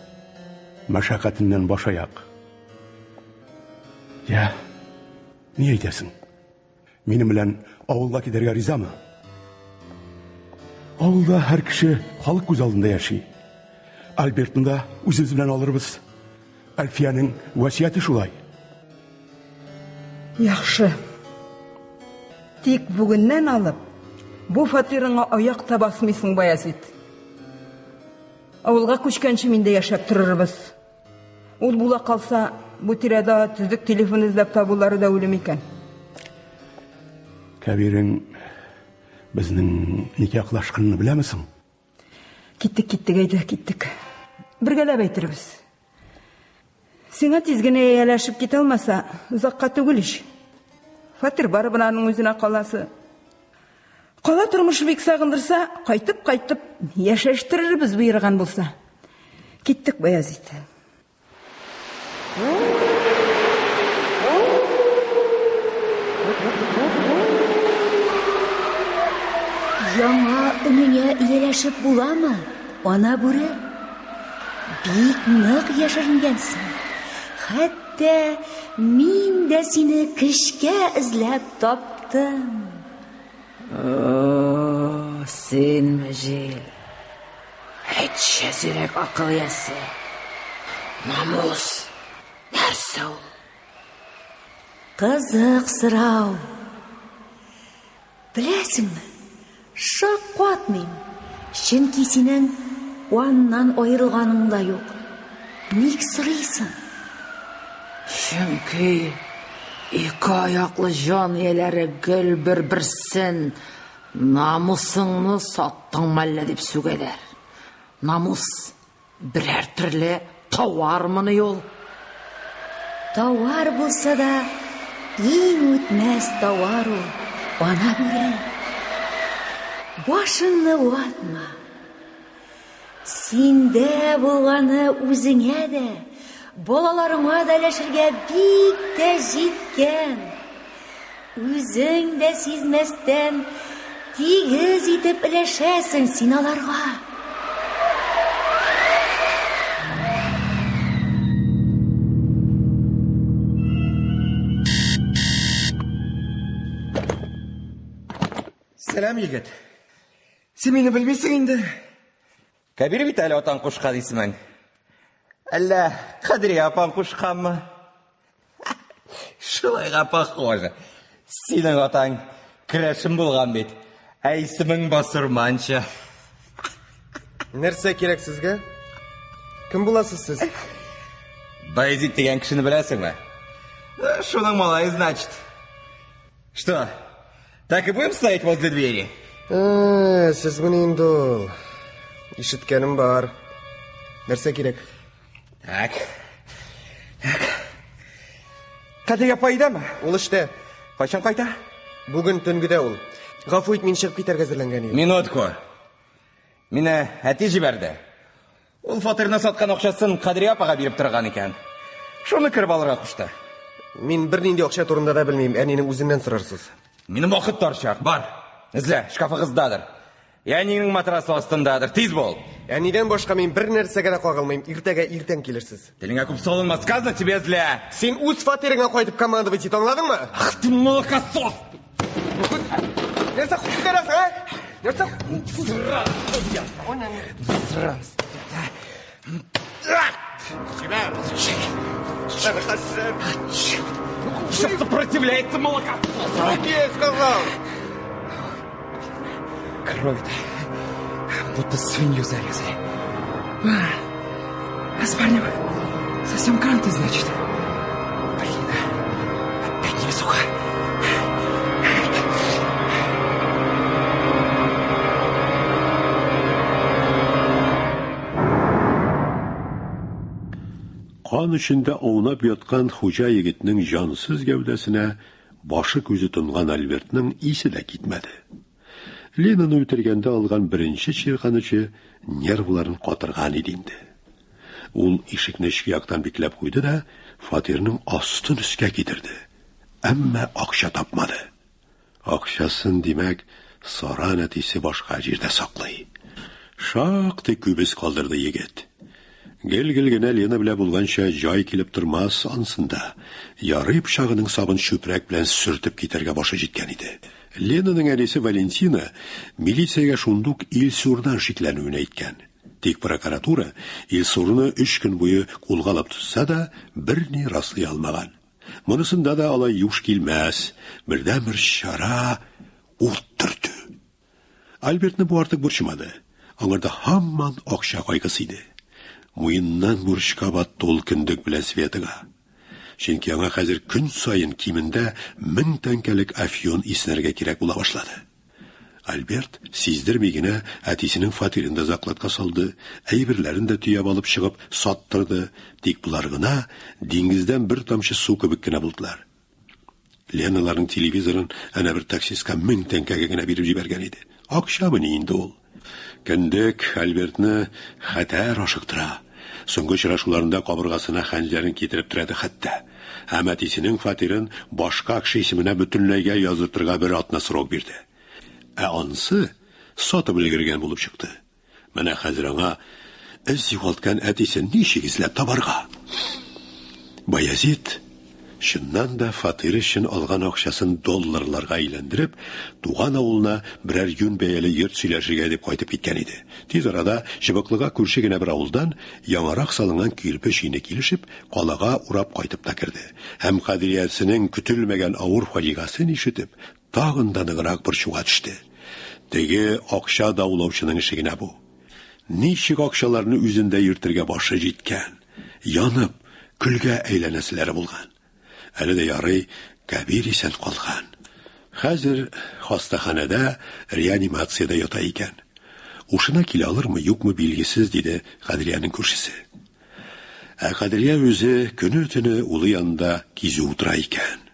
Мәшәкатеннән баш аяк. Я, ни әйтәсең? Минем белән авылга китәргә ризамы? Авылда һәр кеше халык күз алдында яши. Альбертны да үзебез белән алырбыз. Әлфиянең васияте шулай. Яхшы. Тик бүгеннән алып, бу фатирыңа аяк та басмыйсың, Баязит. Авылга күчкәнче миндә яшәп торырбыз. Ул була калса, бу тирәдә төзек телефон эзләп табулары да үлем икән. Кәбирең безнең никахлашканны беләме соң? Киттек, киттек, әйдә, киттек. Бергәләп әйтербез. Сиңа тиз генә ияләшеп китә алмаса, озакка түгел ич. Фатир барыбер аның үзенә каласы. Кала тормышы бик сагындырса, кайтып-кайтып яшәштерербез боерган булса. Киттек, Баязит. Яңа өнеңә ияләшеп буламы, ана бүре? Бик нык яшеренгәнсең. Хәтта мин дә сине көчкә эзләп таптым. О, синме, җил? Әйтче, зирәк акыл иясе. Намус нәрсә ул? Кызык сорау. Беләсеңме, шаккатмыйм, чөнки синең аннан аерылганың да юк. Ник сорыйсың? Чөнки ике аяклы җан ияләре гел бер-берсен намусыңны саттың мәллә дип сүгәләр. Намус берәр төрле тауармыни ул? Тауар булса да, иң үтмәс тауар ул, ана бүре. Башыңны ватма. Синдә булганы үзеңә дә, балаларыңа да өләшергә бик тә җиткән. Үзең дә сизмәстән, тигез итеп өләшәсең син аларга. Сәлам, егет. Син мине белмисең инде. Кәбир бит әле атаң кушкан исемең. Әллә Кадрия апаң кушканмы? Шулайга похоже. Синең атаң керәшен булган бит. Ә исемең басурманча. Нәрсә кирәк сезгә? Кем буласыз сез? Баязит дигән кешене беләсеңме? Шуның малае, значит. Что, так и будем стоять возле двери? Э, сезмени инде ул? Ишеткәнем бар. Нәрсә кирәк? Так. Так. Кадрия апа өйдәме? Ул эштә. Кайчан кайта? Бүген төнгедә ул. Гафу ит, мин чыгып китәргә әзерләнгән идем. Минутку. Мине әти җибәрде. Ул фатирны саткан акчасын Кадрия апага биреп торган икән. Шуны кереп алырга кушты. Мин бернинди акча турында да белмим, әнинең үзеннән сорарсыз. Минем вакыт тарчак, бар. Эзлә, шкафыгыздадыр. Әнинең матрасы астындадыр. Тиз бул. Әнидән башка мин бер нәрсәгә дә кагылмыйм. Иртәгә иртән килерсез. Телеңә күп салынма, сказано тебе эзлә. Син үз фатирыңа кайтып командовать ит, аңладыңмы? Ах ты молокосос! Нәрсә күтәрәсең, ә? Нәрсә? Җибәр! Сейчас сопротивляется молокосос! Я сказал! Крови-то будто свинью зарезали. А с парнем совсем кранты, значит. Блин, опять невезуха. Кан эчендә аунап яткан хуҗа егетнең җансыз гәүдәсенә башы-күзе тонган Альбертның исе дә китмәде. Ленаны үтергәндә алган беренче чирканычы нервларын катырган иде инде. Ул ишекне эчке яктан бикләп куйды да фатирның астын өскә китерде. Әмма акча тапмады. Акчасын, димәк, саран әтисе башка җирдә саклый. Шактый күп эз калдырды егет. Гел-гел генә Лена белән булганча җай килеп тормас ансында. Ярый пычагының сабын чүпрәк белән сөртеп китәргә башы җиткән иде. Ленаның әнисе Валентина милициягә шундук Илсурдан шикләнүен әйткән. Тик прокуратура Илсурны өч көн буе кулга алып тотса да, берни раслый алмаган. Монысында да алай юш килмәс, бердәнбер чара ут төртү. Альбертны бу артык борчымады. Аңарда һаман акча кайгысы иде. Муеннан бурычка батты ул кендек белән Светага. Чөнки аңа хәзер көн саен кимендә 1000 тәңкәлек афион иснәргә кирәк була башлады. Альберт сиздерми генә әтисенең фатирын да закладка салды, әйберләрен дә төяп алып чыгып саттырды, тик болар гына диңгездән бер тамчы су кебек кенә булдылар. Леналарның телевизорын әнә бер таксистка 1000 тәңкәгә генә биреп җибәргән иде. Акчамыни инде ул? Кендек Альбертны хәтәр ашыктыра. Соңгы очрашуларында кабыргасына хәнҗәрен китереп терәде хәтта. Һәм әтисенең фатирын башка кеше исеменә бөтенләйгә яздыртырга бер атна срок бирде. Ә анысы сатып өлгергән булып чыкты. Менә хәзер аңа эз югалткан әтисен ничек эзләп табарга? Баязит чыннан да фатир өчен алган акчасын долларларга әйләндереп, туган авылына берәр юнь бәяле йорт сөйләшергә дип кайтып киткән иде. Тиз арада Чыбыклыга күрше генә бер авылдан яңарак салынган кирпеч өйне килешеп, калага урап кайтып та керде. Һәм Кадриясенең көтелмәгән авыр фаҗигасын ишетеп, тагын да ныграк борчуга төште. Теге акча даулаучының эше генә бу. Ничек акчаларны үзендә йөртергә башы җиткән? Янып, көлгә әйләнәселәре булган. Әле дә ярый, Кәбир исән калган. Хәзер хастаханәдә реанимациядә ята икән. Ушына килә алырмы, юкмы билгесез, диде Кадриянең күршесе. Ә Кадрия үзе көне-төне улы янында кизү утыра икән.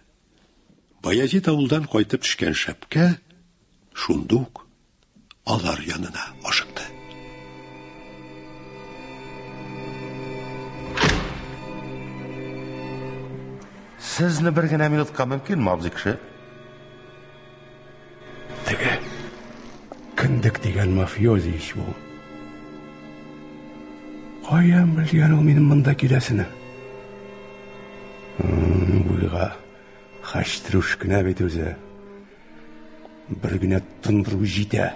Баязит авылдан кайтып төшкән шәпкә шундук алар янына ашыкты. Сезне бер генә минутка мөмкинме, абзый кеше? Теге кендек дигән мафиози ич бу. Каян белгән ул минем монда киләсене? Буйга хәштрүш кенә бит үзе. Бер генә тындыру җитә.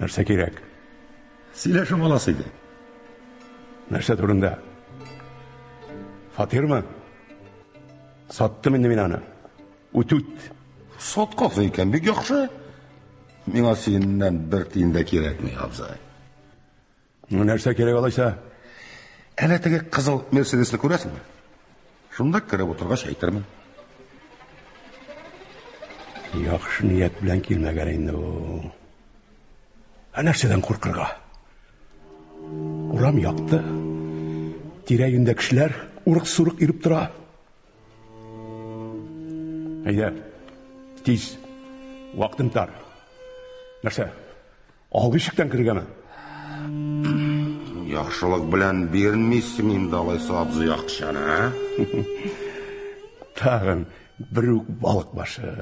Нәрсә кирәк? Сөйләшеп аласы иде. Нәрсә турында? Фатирмы? Саттым инде мин аны. Үтүт. Саткансың икән, бик яхшы. Миңа синнән бер тиен дә кирәкми, абзый. Ну, нәрсә кирәк алайса? Әнә теге кызыл Мерседесны күрәсеңме? Шунда кереп утыргач әйтермен. Яхшы ният белән килмәгән инде бу. Ә нәрсәдән куркырга? Урам якты. Тирә-юньдә кешеләр урык-сурык йөреп тора. Әйдә, тиз. Вакытым тар. Нәрсә? Алгы ишектән керергәме? Яхшылык белән бирмисең инде алайса абзый акчаны, ә? Тагын бер үк балык башы.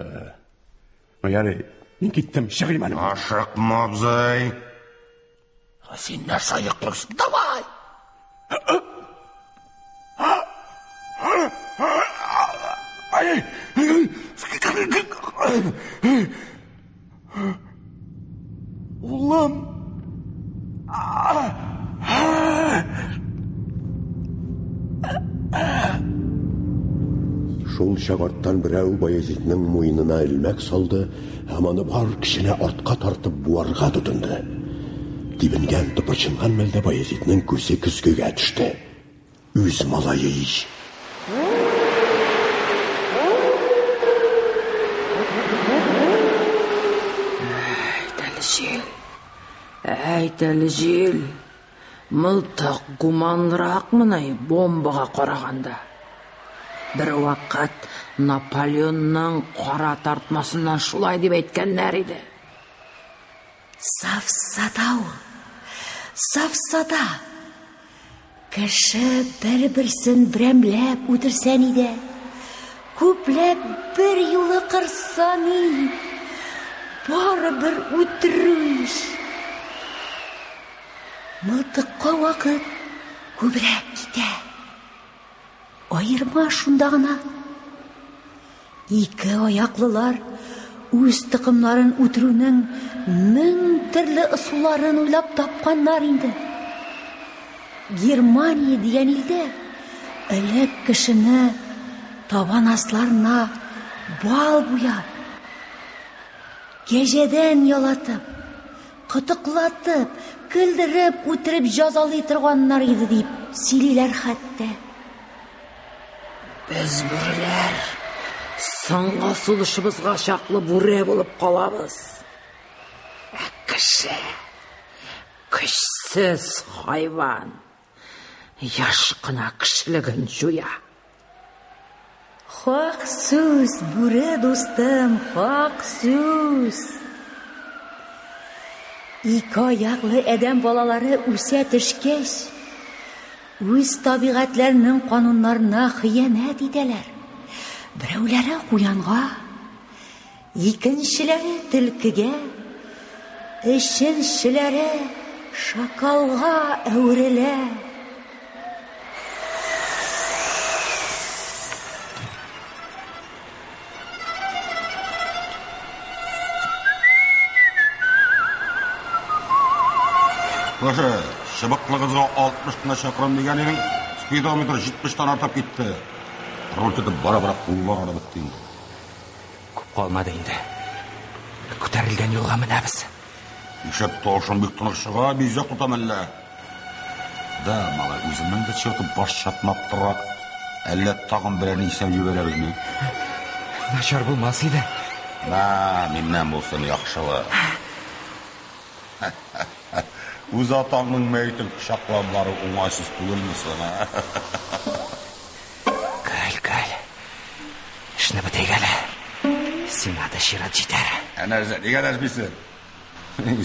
Ну, ярый, мин киттем, чыгыйм әле. Ашыкма, абзый. Син нәрсә йоклыйсың? Давай! Улым! Шул чак арттан берәү Баязитның муенына элмәк салды һәм аны бар көченә артка тартып буарга тотынды. Тибенгән, тыпырчынган мәлдә Баязитның күзе көзгегә төште. Үз малае ич. Әйт әле, җил. Әйт әле, җил. Мылтык гуманракмыни бомбага караганда? Бер вакыт Наполеонның кара тартмасыннан шулай дип әйткәннәр иде. Сафсата ул. Сафсата. Кеше бер-берсен берәмләп үтерсә ни дә, күпләп бер юлы кырса ни, барыбер үтерү ич. Мылтыкка вакыт күбрәк китә. Аерма шунда гына. Ике аяклылар үз токымнарын үтерүнең мең төрле ысулларын уйлап тапканнар инде. Германия дигән илдә элек кешене табан асларына бал буяп, кәҗәдән ялатып, кытыклатып, көлдереп үтереп җазалый торганнар иде дип сөйлиләр хәтта. Без бүреләр соңгы сулышыбызга чаклы бүре булып калабыз. Ә кеше көчсез хайван, яшь кына кешелеген җуя. Хак сүз, бүре дустым, хак сүз. Ике аяклы адәм балалары үсә төшкәч, үз табигатьләренең кануннарына хыянәт итәләр. Берәүләре куянга, икенчеләре төлкегә, өченчеләре шакалга әверелә. Слушай, чыбыклыгызга 60 кына чакрым дигән идең, спидометр 70 тан артып китте. Руль тотып бара-бара куллар арып бетте инде. Күп калмады инде. Күтәрелгән юлга менәбез. Ишәк тавышың бик тонык чыга, бизгәк тотам әллә? Да, малай, үземнең дә чиртып баш чатнап тора. Әллә тагын берәрне исәп җибәрәбезме? Начар булмас иде. Мә, миннән булсын яхшылык. Үз атаңның мәетен кочаклап бару уңайсыз түгелме соң, ә? Көл, көл. Эшне бетерик әле. Сиңа да чират җитәр. Ә нәрсә, нигә дәшмисең?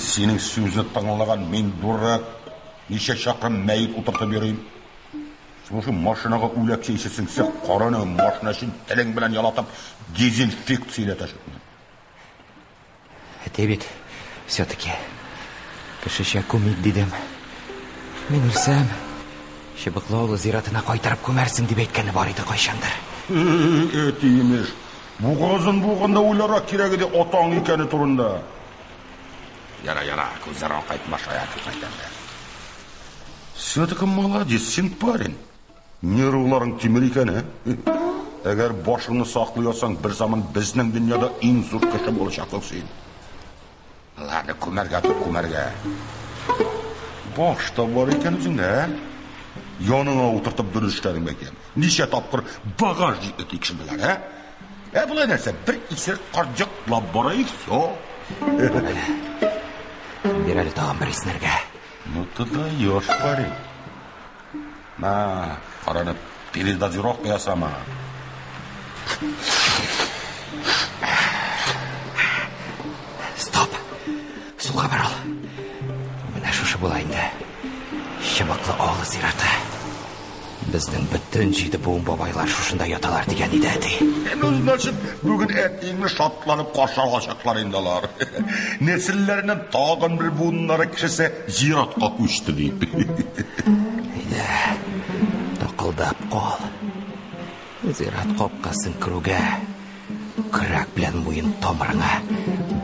Синең сүзне тыңлаган мин дурак. Ничә чакрым мәет утыртып йөрим. Слушай, машинага үләксә исе сеңсә, караны машина өчен телең белән ялатып дезинфекцияләтәчәкмен. Әти бит все-таки кешечә күмик дидем. Мин үлсәм, Чыбыклы авылы зиратына кайтарып күмәрсең дип әйткәне бар иде кайчандыр. Әти имеш. Бугазын буганда уйларга кирәк иде атаң икәне турында. Яра, яра, күзләр акайтма, шаяртып әйтәм дә. Все-таки молодец син, парень. Нервларың тимер икән, ә? Әгәр башыңны саклый алсаң, бер заман безнең дөньяда иң зур кеше булачаксың син. Ладно, күмәргә тот, күмәргә. Баш та бар икән үзеңдә, ә? Яныңа утыртып дөрес эшләдең бәкем. Ничә тапкыр багажникны тикшерделәр, ә? Ә болай нәрсә, бер исерек карт йоклап бара и все. Бир әле тагын бер иснәргә. Ну ты даешь, парень. На, караны передозировка ясама. Стоп! Сулга борыл. Менә шушы була инде. Чыбыклы авылы зираты. Безнең бөтен җиде буын бабайлар шушында яталар дигән иде әти. Ну, значит, бүген әтиеңне шатланып каршы алачаклар инде алар. Нәселләреннән тагын бер буыннары кешесе зиратка күчте дип. Әйдә, такылдап кал. Зират капкасын керүгә, көрәк белән муен тамырыңа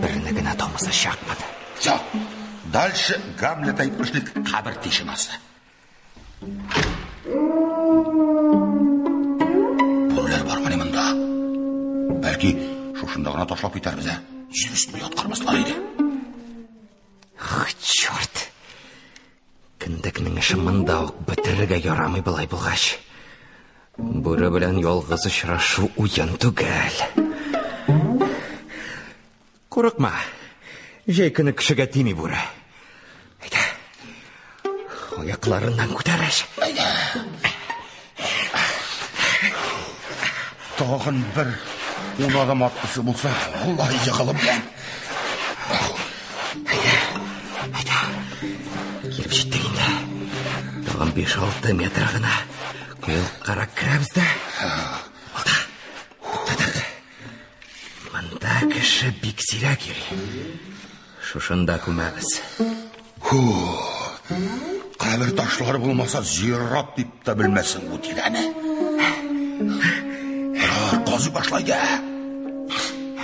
берне генә тамызачакмын. Все, дальше Гамлет әйтмешли кабер тишинасы. Бүреләр бармыни монда? Бәлки, шушында гына ташлап китәрбез, ә? Җир өстендә яткырмаслар иде. Ах, черт! Кендекнең эше монда ук бетерергә ярамый болай булгач. Бүре белән ялгыз очрашу уен түгел. Курыкма. Җәй көне кешегә тими бүре. Әйдә. Аякларыннан күтәреш. Әйдә. Тагын бер ун адым аткысы булса, Алла егылып белән. Әйдә. Әйдә. Килеп җиттек инде. Тагын 5-6 метр гына. Куелыккарак керәбез дә. Алда. Туктадык. Монда кеше бик сирәк йөри. Шушында күмәбез. Фу. Кабер ташлары булмаса, зират дип тә белмәсең бу тирәне. Ярар, казый башлайды.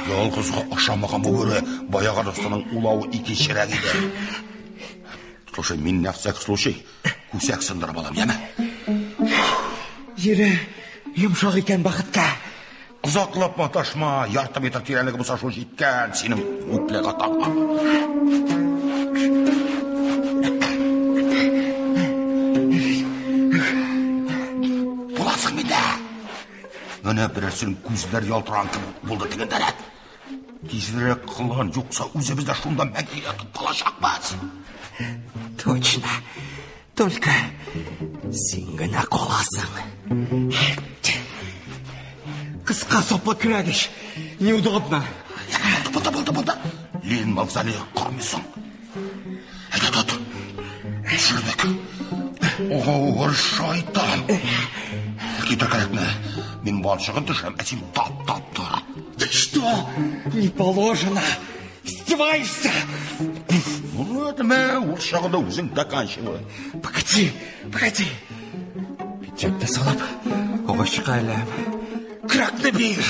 Ялгызга ошамаган бу бүре, баягы дустының улавы икенчерәк иде. Слушай, мин на всякий случай күсәк сындырып алам, яме? Җире йомшак икән бәхеткә. Озаклап маташма, ярты метр тирәнлеге булса шул җиткән, синең үпле атаңа. Буласың миндә. Менә берәрсенең күзләре ялтыраган кебек булды тегендәрәк. Тизрәк кылан, юкса үзебез дә шунда мәңге ятып калачакбыз. Точно. Только син генә каласың. Кыска саплы көрәк ич. Неудобно. Булды, булды, булды. Ленин мавзолее кормыйсың. Әйдә тот. Төшердек. Ого, шайтан. Китер көрәкне. Мин балчыгын төшерәм, ә син тап-тап тор. Ты что? Не положено. Издеваешься? Ну, это мә, ул чагында үзең доканчивай. Погоди, погоди. Пиджакны салып, агачка эләм. Көрәкне бир.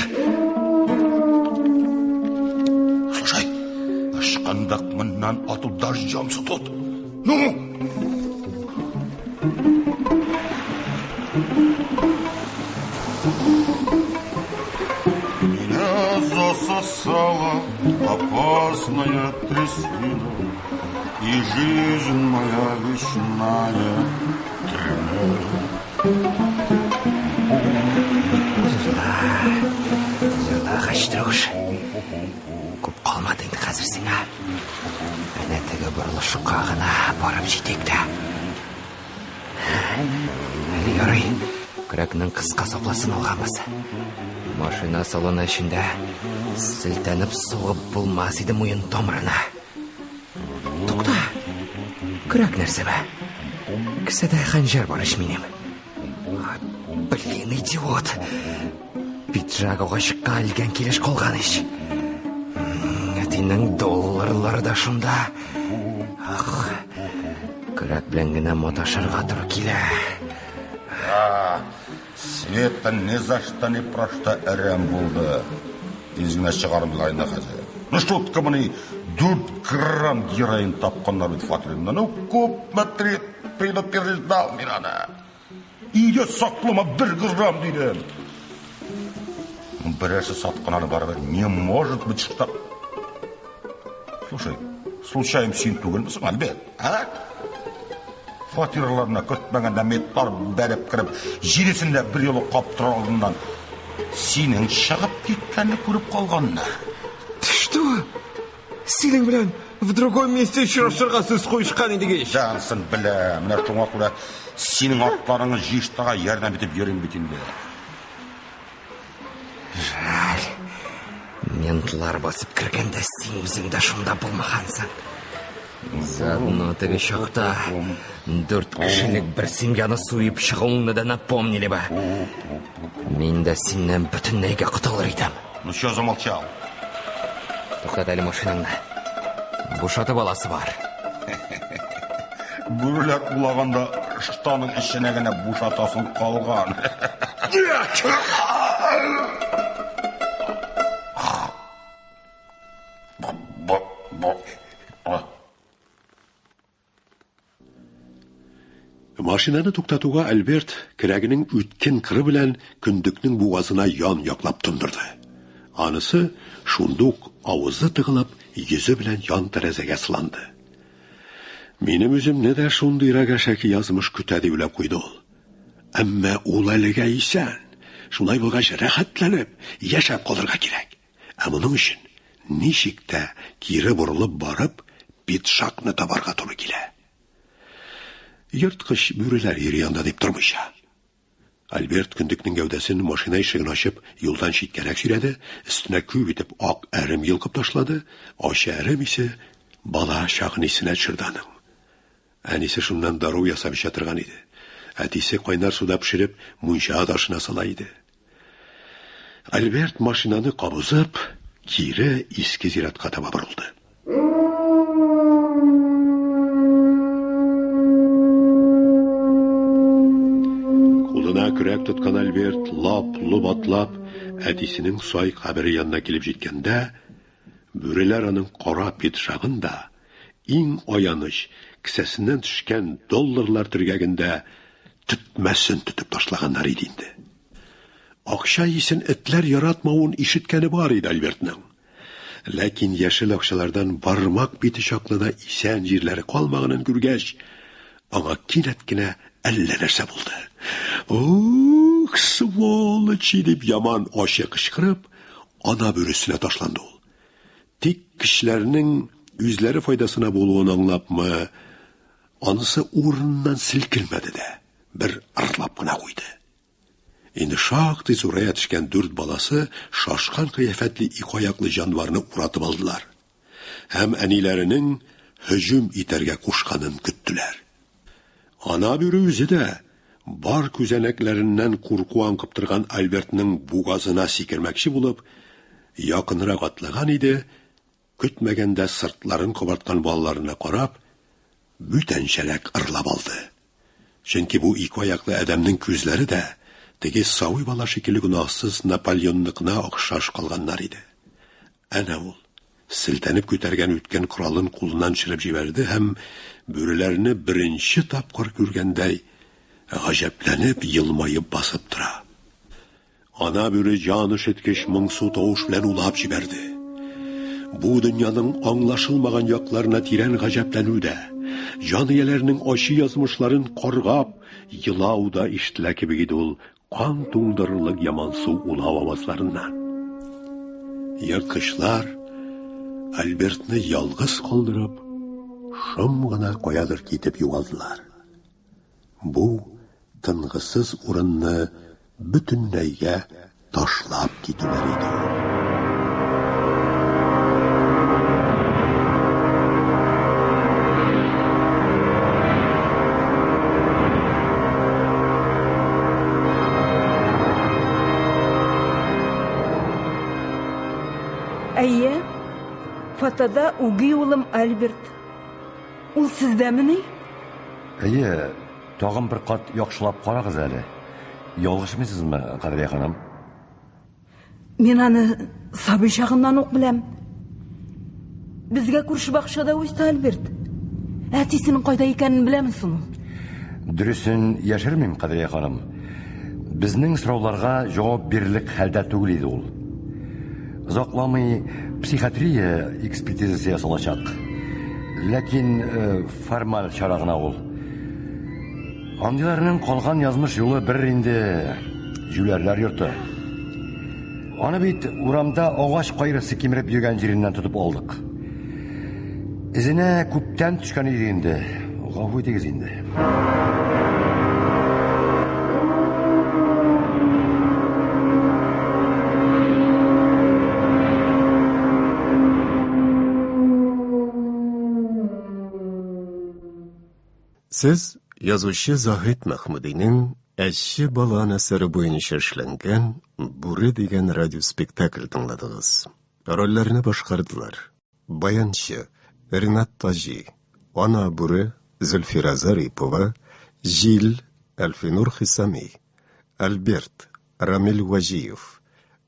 Слушай, ычкындык моннан, а то дождемся тут. Ну! Меня засосала опасная трясина, И жизнь моя вечная Җырла, Хәчтерүш. Күп калмады инде хәзер сиңа. Әнә теге борылышка гына барып җитик тә. Әле ярый, көрәкнең кыска сапласын алганбыз. Машина салоны эчендә селтәнеп сугып булмас иде муен тамырына. Тукта! Көрәк нәрсәмә? Кесәдә хәнҗәр бар ич минем. Блин, идиот! Пиджак агачка элгән килеш калган ич. Әтинең долларлары да шунда. Ах, көрәк белән генә маташырга туры килә. Света ни за что ни про что әрәм булды. Тиз генә чыгармыйлар инде хәзер. Ну шуткамыни, 4 грамм героин тапканнар бит фатирымда. Ну күпме предупреждал мин аны. Өйдә саклама 1 грамм дидем. Берәрсе саткан аны барыбер. Не может быть, что... Слушай, случайно син түгелме соң, Альберт, а? Фатирларына көтмәгәндә металл бәреп кереп, җидесен дә бер юлы каптырыр алдыннан синең чыгып киткәнне күреп калганнар. Ты что? Синең белән в другом месте очрашырга сүз куешкан идек ич. Җансын белә, менә шуңа күрә синең артларыңны җыештырырга ярдәм итеп йөрим бит инде. Жаль. Ментлар басып кергәндә син үзең дә шунда булмагансың. Заодно теге чакта дүрт кешелек бер семьяны суеп чыгуыңны да напомнили бы. Мин дә синнән бөтенләйгә котылыр идем. Ну что замолчал? Туктат әле машинаңны. Бушатып аласы бар. Бүреләр улаганда штаның эченә генә бушатасың калган. Машинаны туктатуга Альберт керәгенең үткен кыры белән көндекнең бугазына ян яклап тондырды. Анысы шундук авызы тыгылып, йөзе белән ян тәрәзәгә сыланды. Минем үземне дә шундыйрак әшәке язмыш көтә дип уйлап куйды ул. Әмма ул әлегә исән. Шулай булгач, рәхәтләнеп яшәп калырга кирәк. Ә моның өчен ничек тә кире борылып барып, пиджакны табарга туры килә. Ерткыч бүреләр йөри анда дип тормыйча. Альберт көндекнең гәүдәсен машина ишеген ачып, юлдан читкәрәк сөйрәде, өстенә күп итеп ак әрем йолкып ташлады, ачы әрем исе бала чагын исенә төшерде аның. Әнисе шуннан дару ясап эчә торган иде. Әтисе кайнар суда пешереп, мунча ташына сала иде. Альберт машинаны кабызып, кире иске зиратка таба борылды. Кулына көрәк тоткан Альберт лап-лоп атлап, әтисенең сай кабере янына килеп җиткәндә, бүреләр аның кара пиджагын да, иң аяныч, кесәсеннән төшкән долларлар төргәген дә тетмәсен тотып ташлаганнар иде инде. Акча исен этләр яратмавын ишеткәне бар иде Альбертның. Ләкин яшел акчалардан бармак бите чаклы да исән җирләре калмаганын күргәч, аңа кинәт кенә әллә нәрсә булды. Ух, сволочи! дип яман ачы кычкырып, ана бүресенә ташланды ул. Тик кешеләрнең үзләре файдасына булуын аңлапмы, анысы урыныннан селкенмәде дә, бер ырлап кына куйды. Инде шактый зурая төшкән дүрт баласы шашкан кыяфәтле ике аяклы җанварны уратып алдылар һәм әниләренең һөҗүм итәргә кушканын көттеләр. Ана бүре үзе дә бар күзәнәкләреннән курку аңкып торган Альбертның бугазына сикермәкче булып, якынрак атлаган иде, көтмәгәндә сыртларын кабарткан балаларына карап, бүтәнчәрәк ырлап алды. Чөнки бу ике аяклы адәмнең күзләре дә теге сабый бала шикелле гөнаһсыз Наполеонныкына охшаш калганнар иде. Әнә ул, селтәнеп күтәргән үткен коралын кулыннан төшереп җибәрде һәм, бүреләрне беренче тапкыр күргәндәй, гаҗәпләнеп елмаеп басып тора. Ана бүре җан өшеткеч моңсу тавыш белән улап җибәрде. Бу дөньяның аңлашылмаган якларына тирән гаҗәпләнү дә, җан ияләренең ачы язмышларын каргап елау да ишетелә кебек иде ул кан туңдырырлык ямансу улау авазларыннан. Ерткычлар Альбертны ялгыз калдырып, шым гына каядыр китеп югалдылар. Бу тынгысыз урынны бөтенләйгә ташлап китүләр иде ул. Әйе, фотода үги улым Альберт. Ул сездәмени? Әйе, тагын бер кат яхшылап карагыз әле. Ялгышмыйсызмы, Кадрия ханым? Мин аны сабый чагыннан ук беләм. Безгә күрше бакчада үсте Альберт. Әтисенең кайда икәнен беләме соң ул? Дөресен яшермим, Кадрия ханым. Безнең сорауларга җавап бирерлек хәлдә түгел иде ул. Озакламый психиатрия экспертизасы ясалачак. Ләкин э, формаль чара гына ул. Андыйларның калган язмыш юлы бер инде җүләрләр йорты. Аны бит урамда агач кайрысы кимереп йөргән җиреннән тотып алдык. Эзенә күптән төшкән иде инде. Гафу итегез инде. Сез язучы Заһид Мәхмүдинең Әче балан әсәре буенча эшләнгән Бүре дигән радиоспектакль тыңладыгыз. Рольләрне башкардылар: Баянчы Ринат Таҗи, Ана бүре Зөлфирә Зарипова, Җил Әлфинур Хисами, Альберт Рамил Вәҗиев,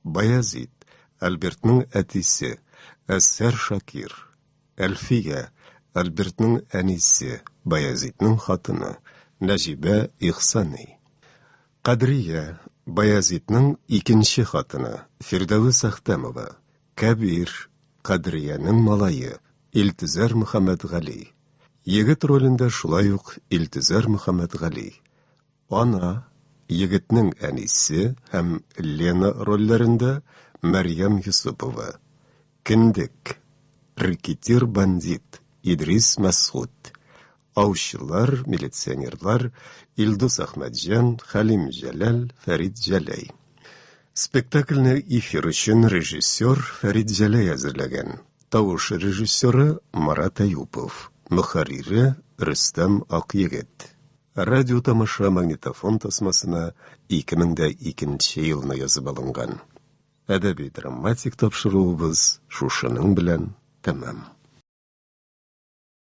Баязит Альбертның әтисе Әзһәр Шакир, Әлфия, Альбертның әнисе, Баязитның хатыны, Нәҗибә Ихсаный. Кадрия, Баязитның икенче хатыны, Фирдәвес Әхтәмова. Кәбир, Кадриянең малае, Илтөзәр Мөхәммәтгали. Егет ролендә шулай ук Илтөзәр Мөхәммәтгали. Ана, егетнең әнисе һәм Лена рольләрендә Мәрьям Йосыпова. Кендек, рэкетир-бандит Идрис Мәсгуть. Аучылар, милиционерлар Илдус Әхмәтҗан, Хәлим Җәләл, Фәрит Җәләй. Спектакльне эфир өчен режиссер Фәрит Җәләй әзерләгән. Тавыш режиссеры Марат Әюпов, мөхәррире Рөстәм Акъегет. Радиотамаша магнитофон тасмасына 2002 елны язып алынган. Әдәби-драматик тапшыруыбыз шушының белән тәмам.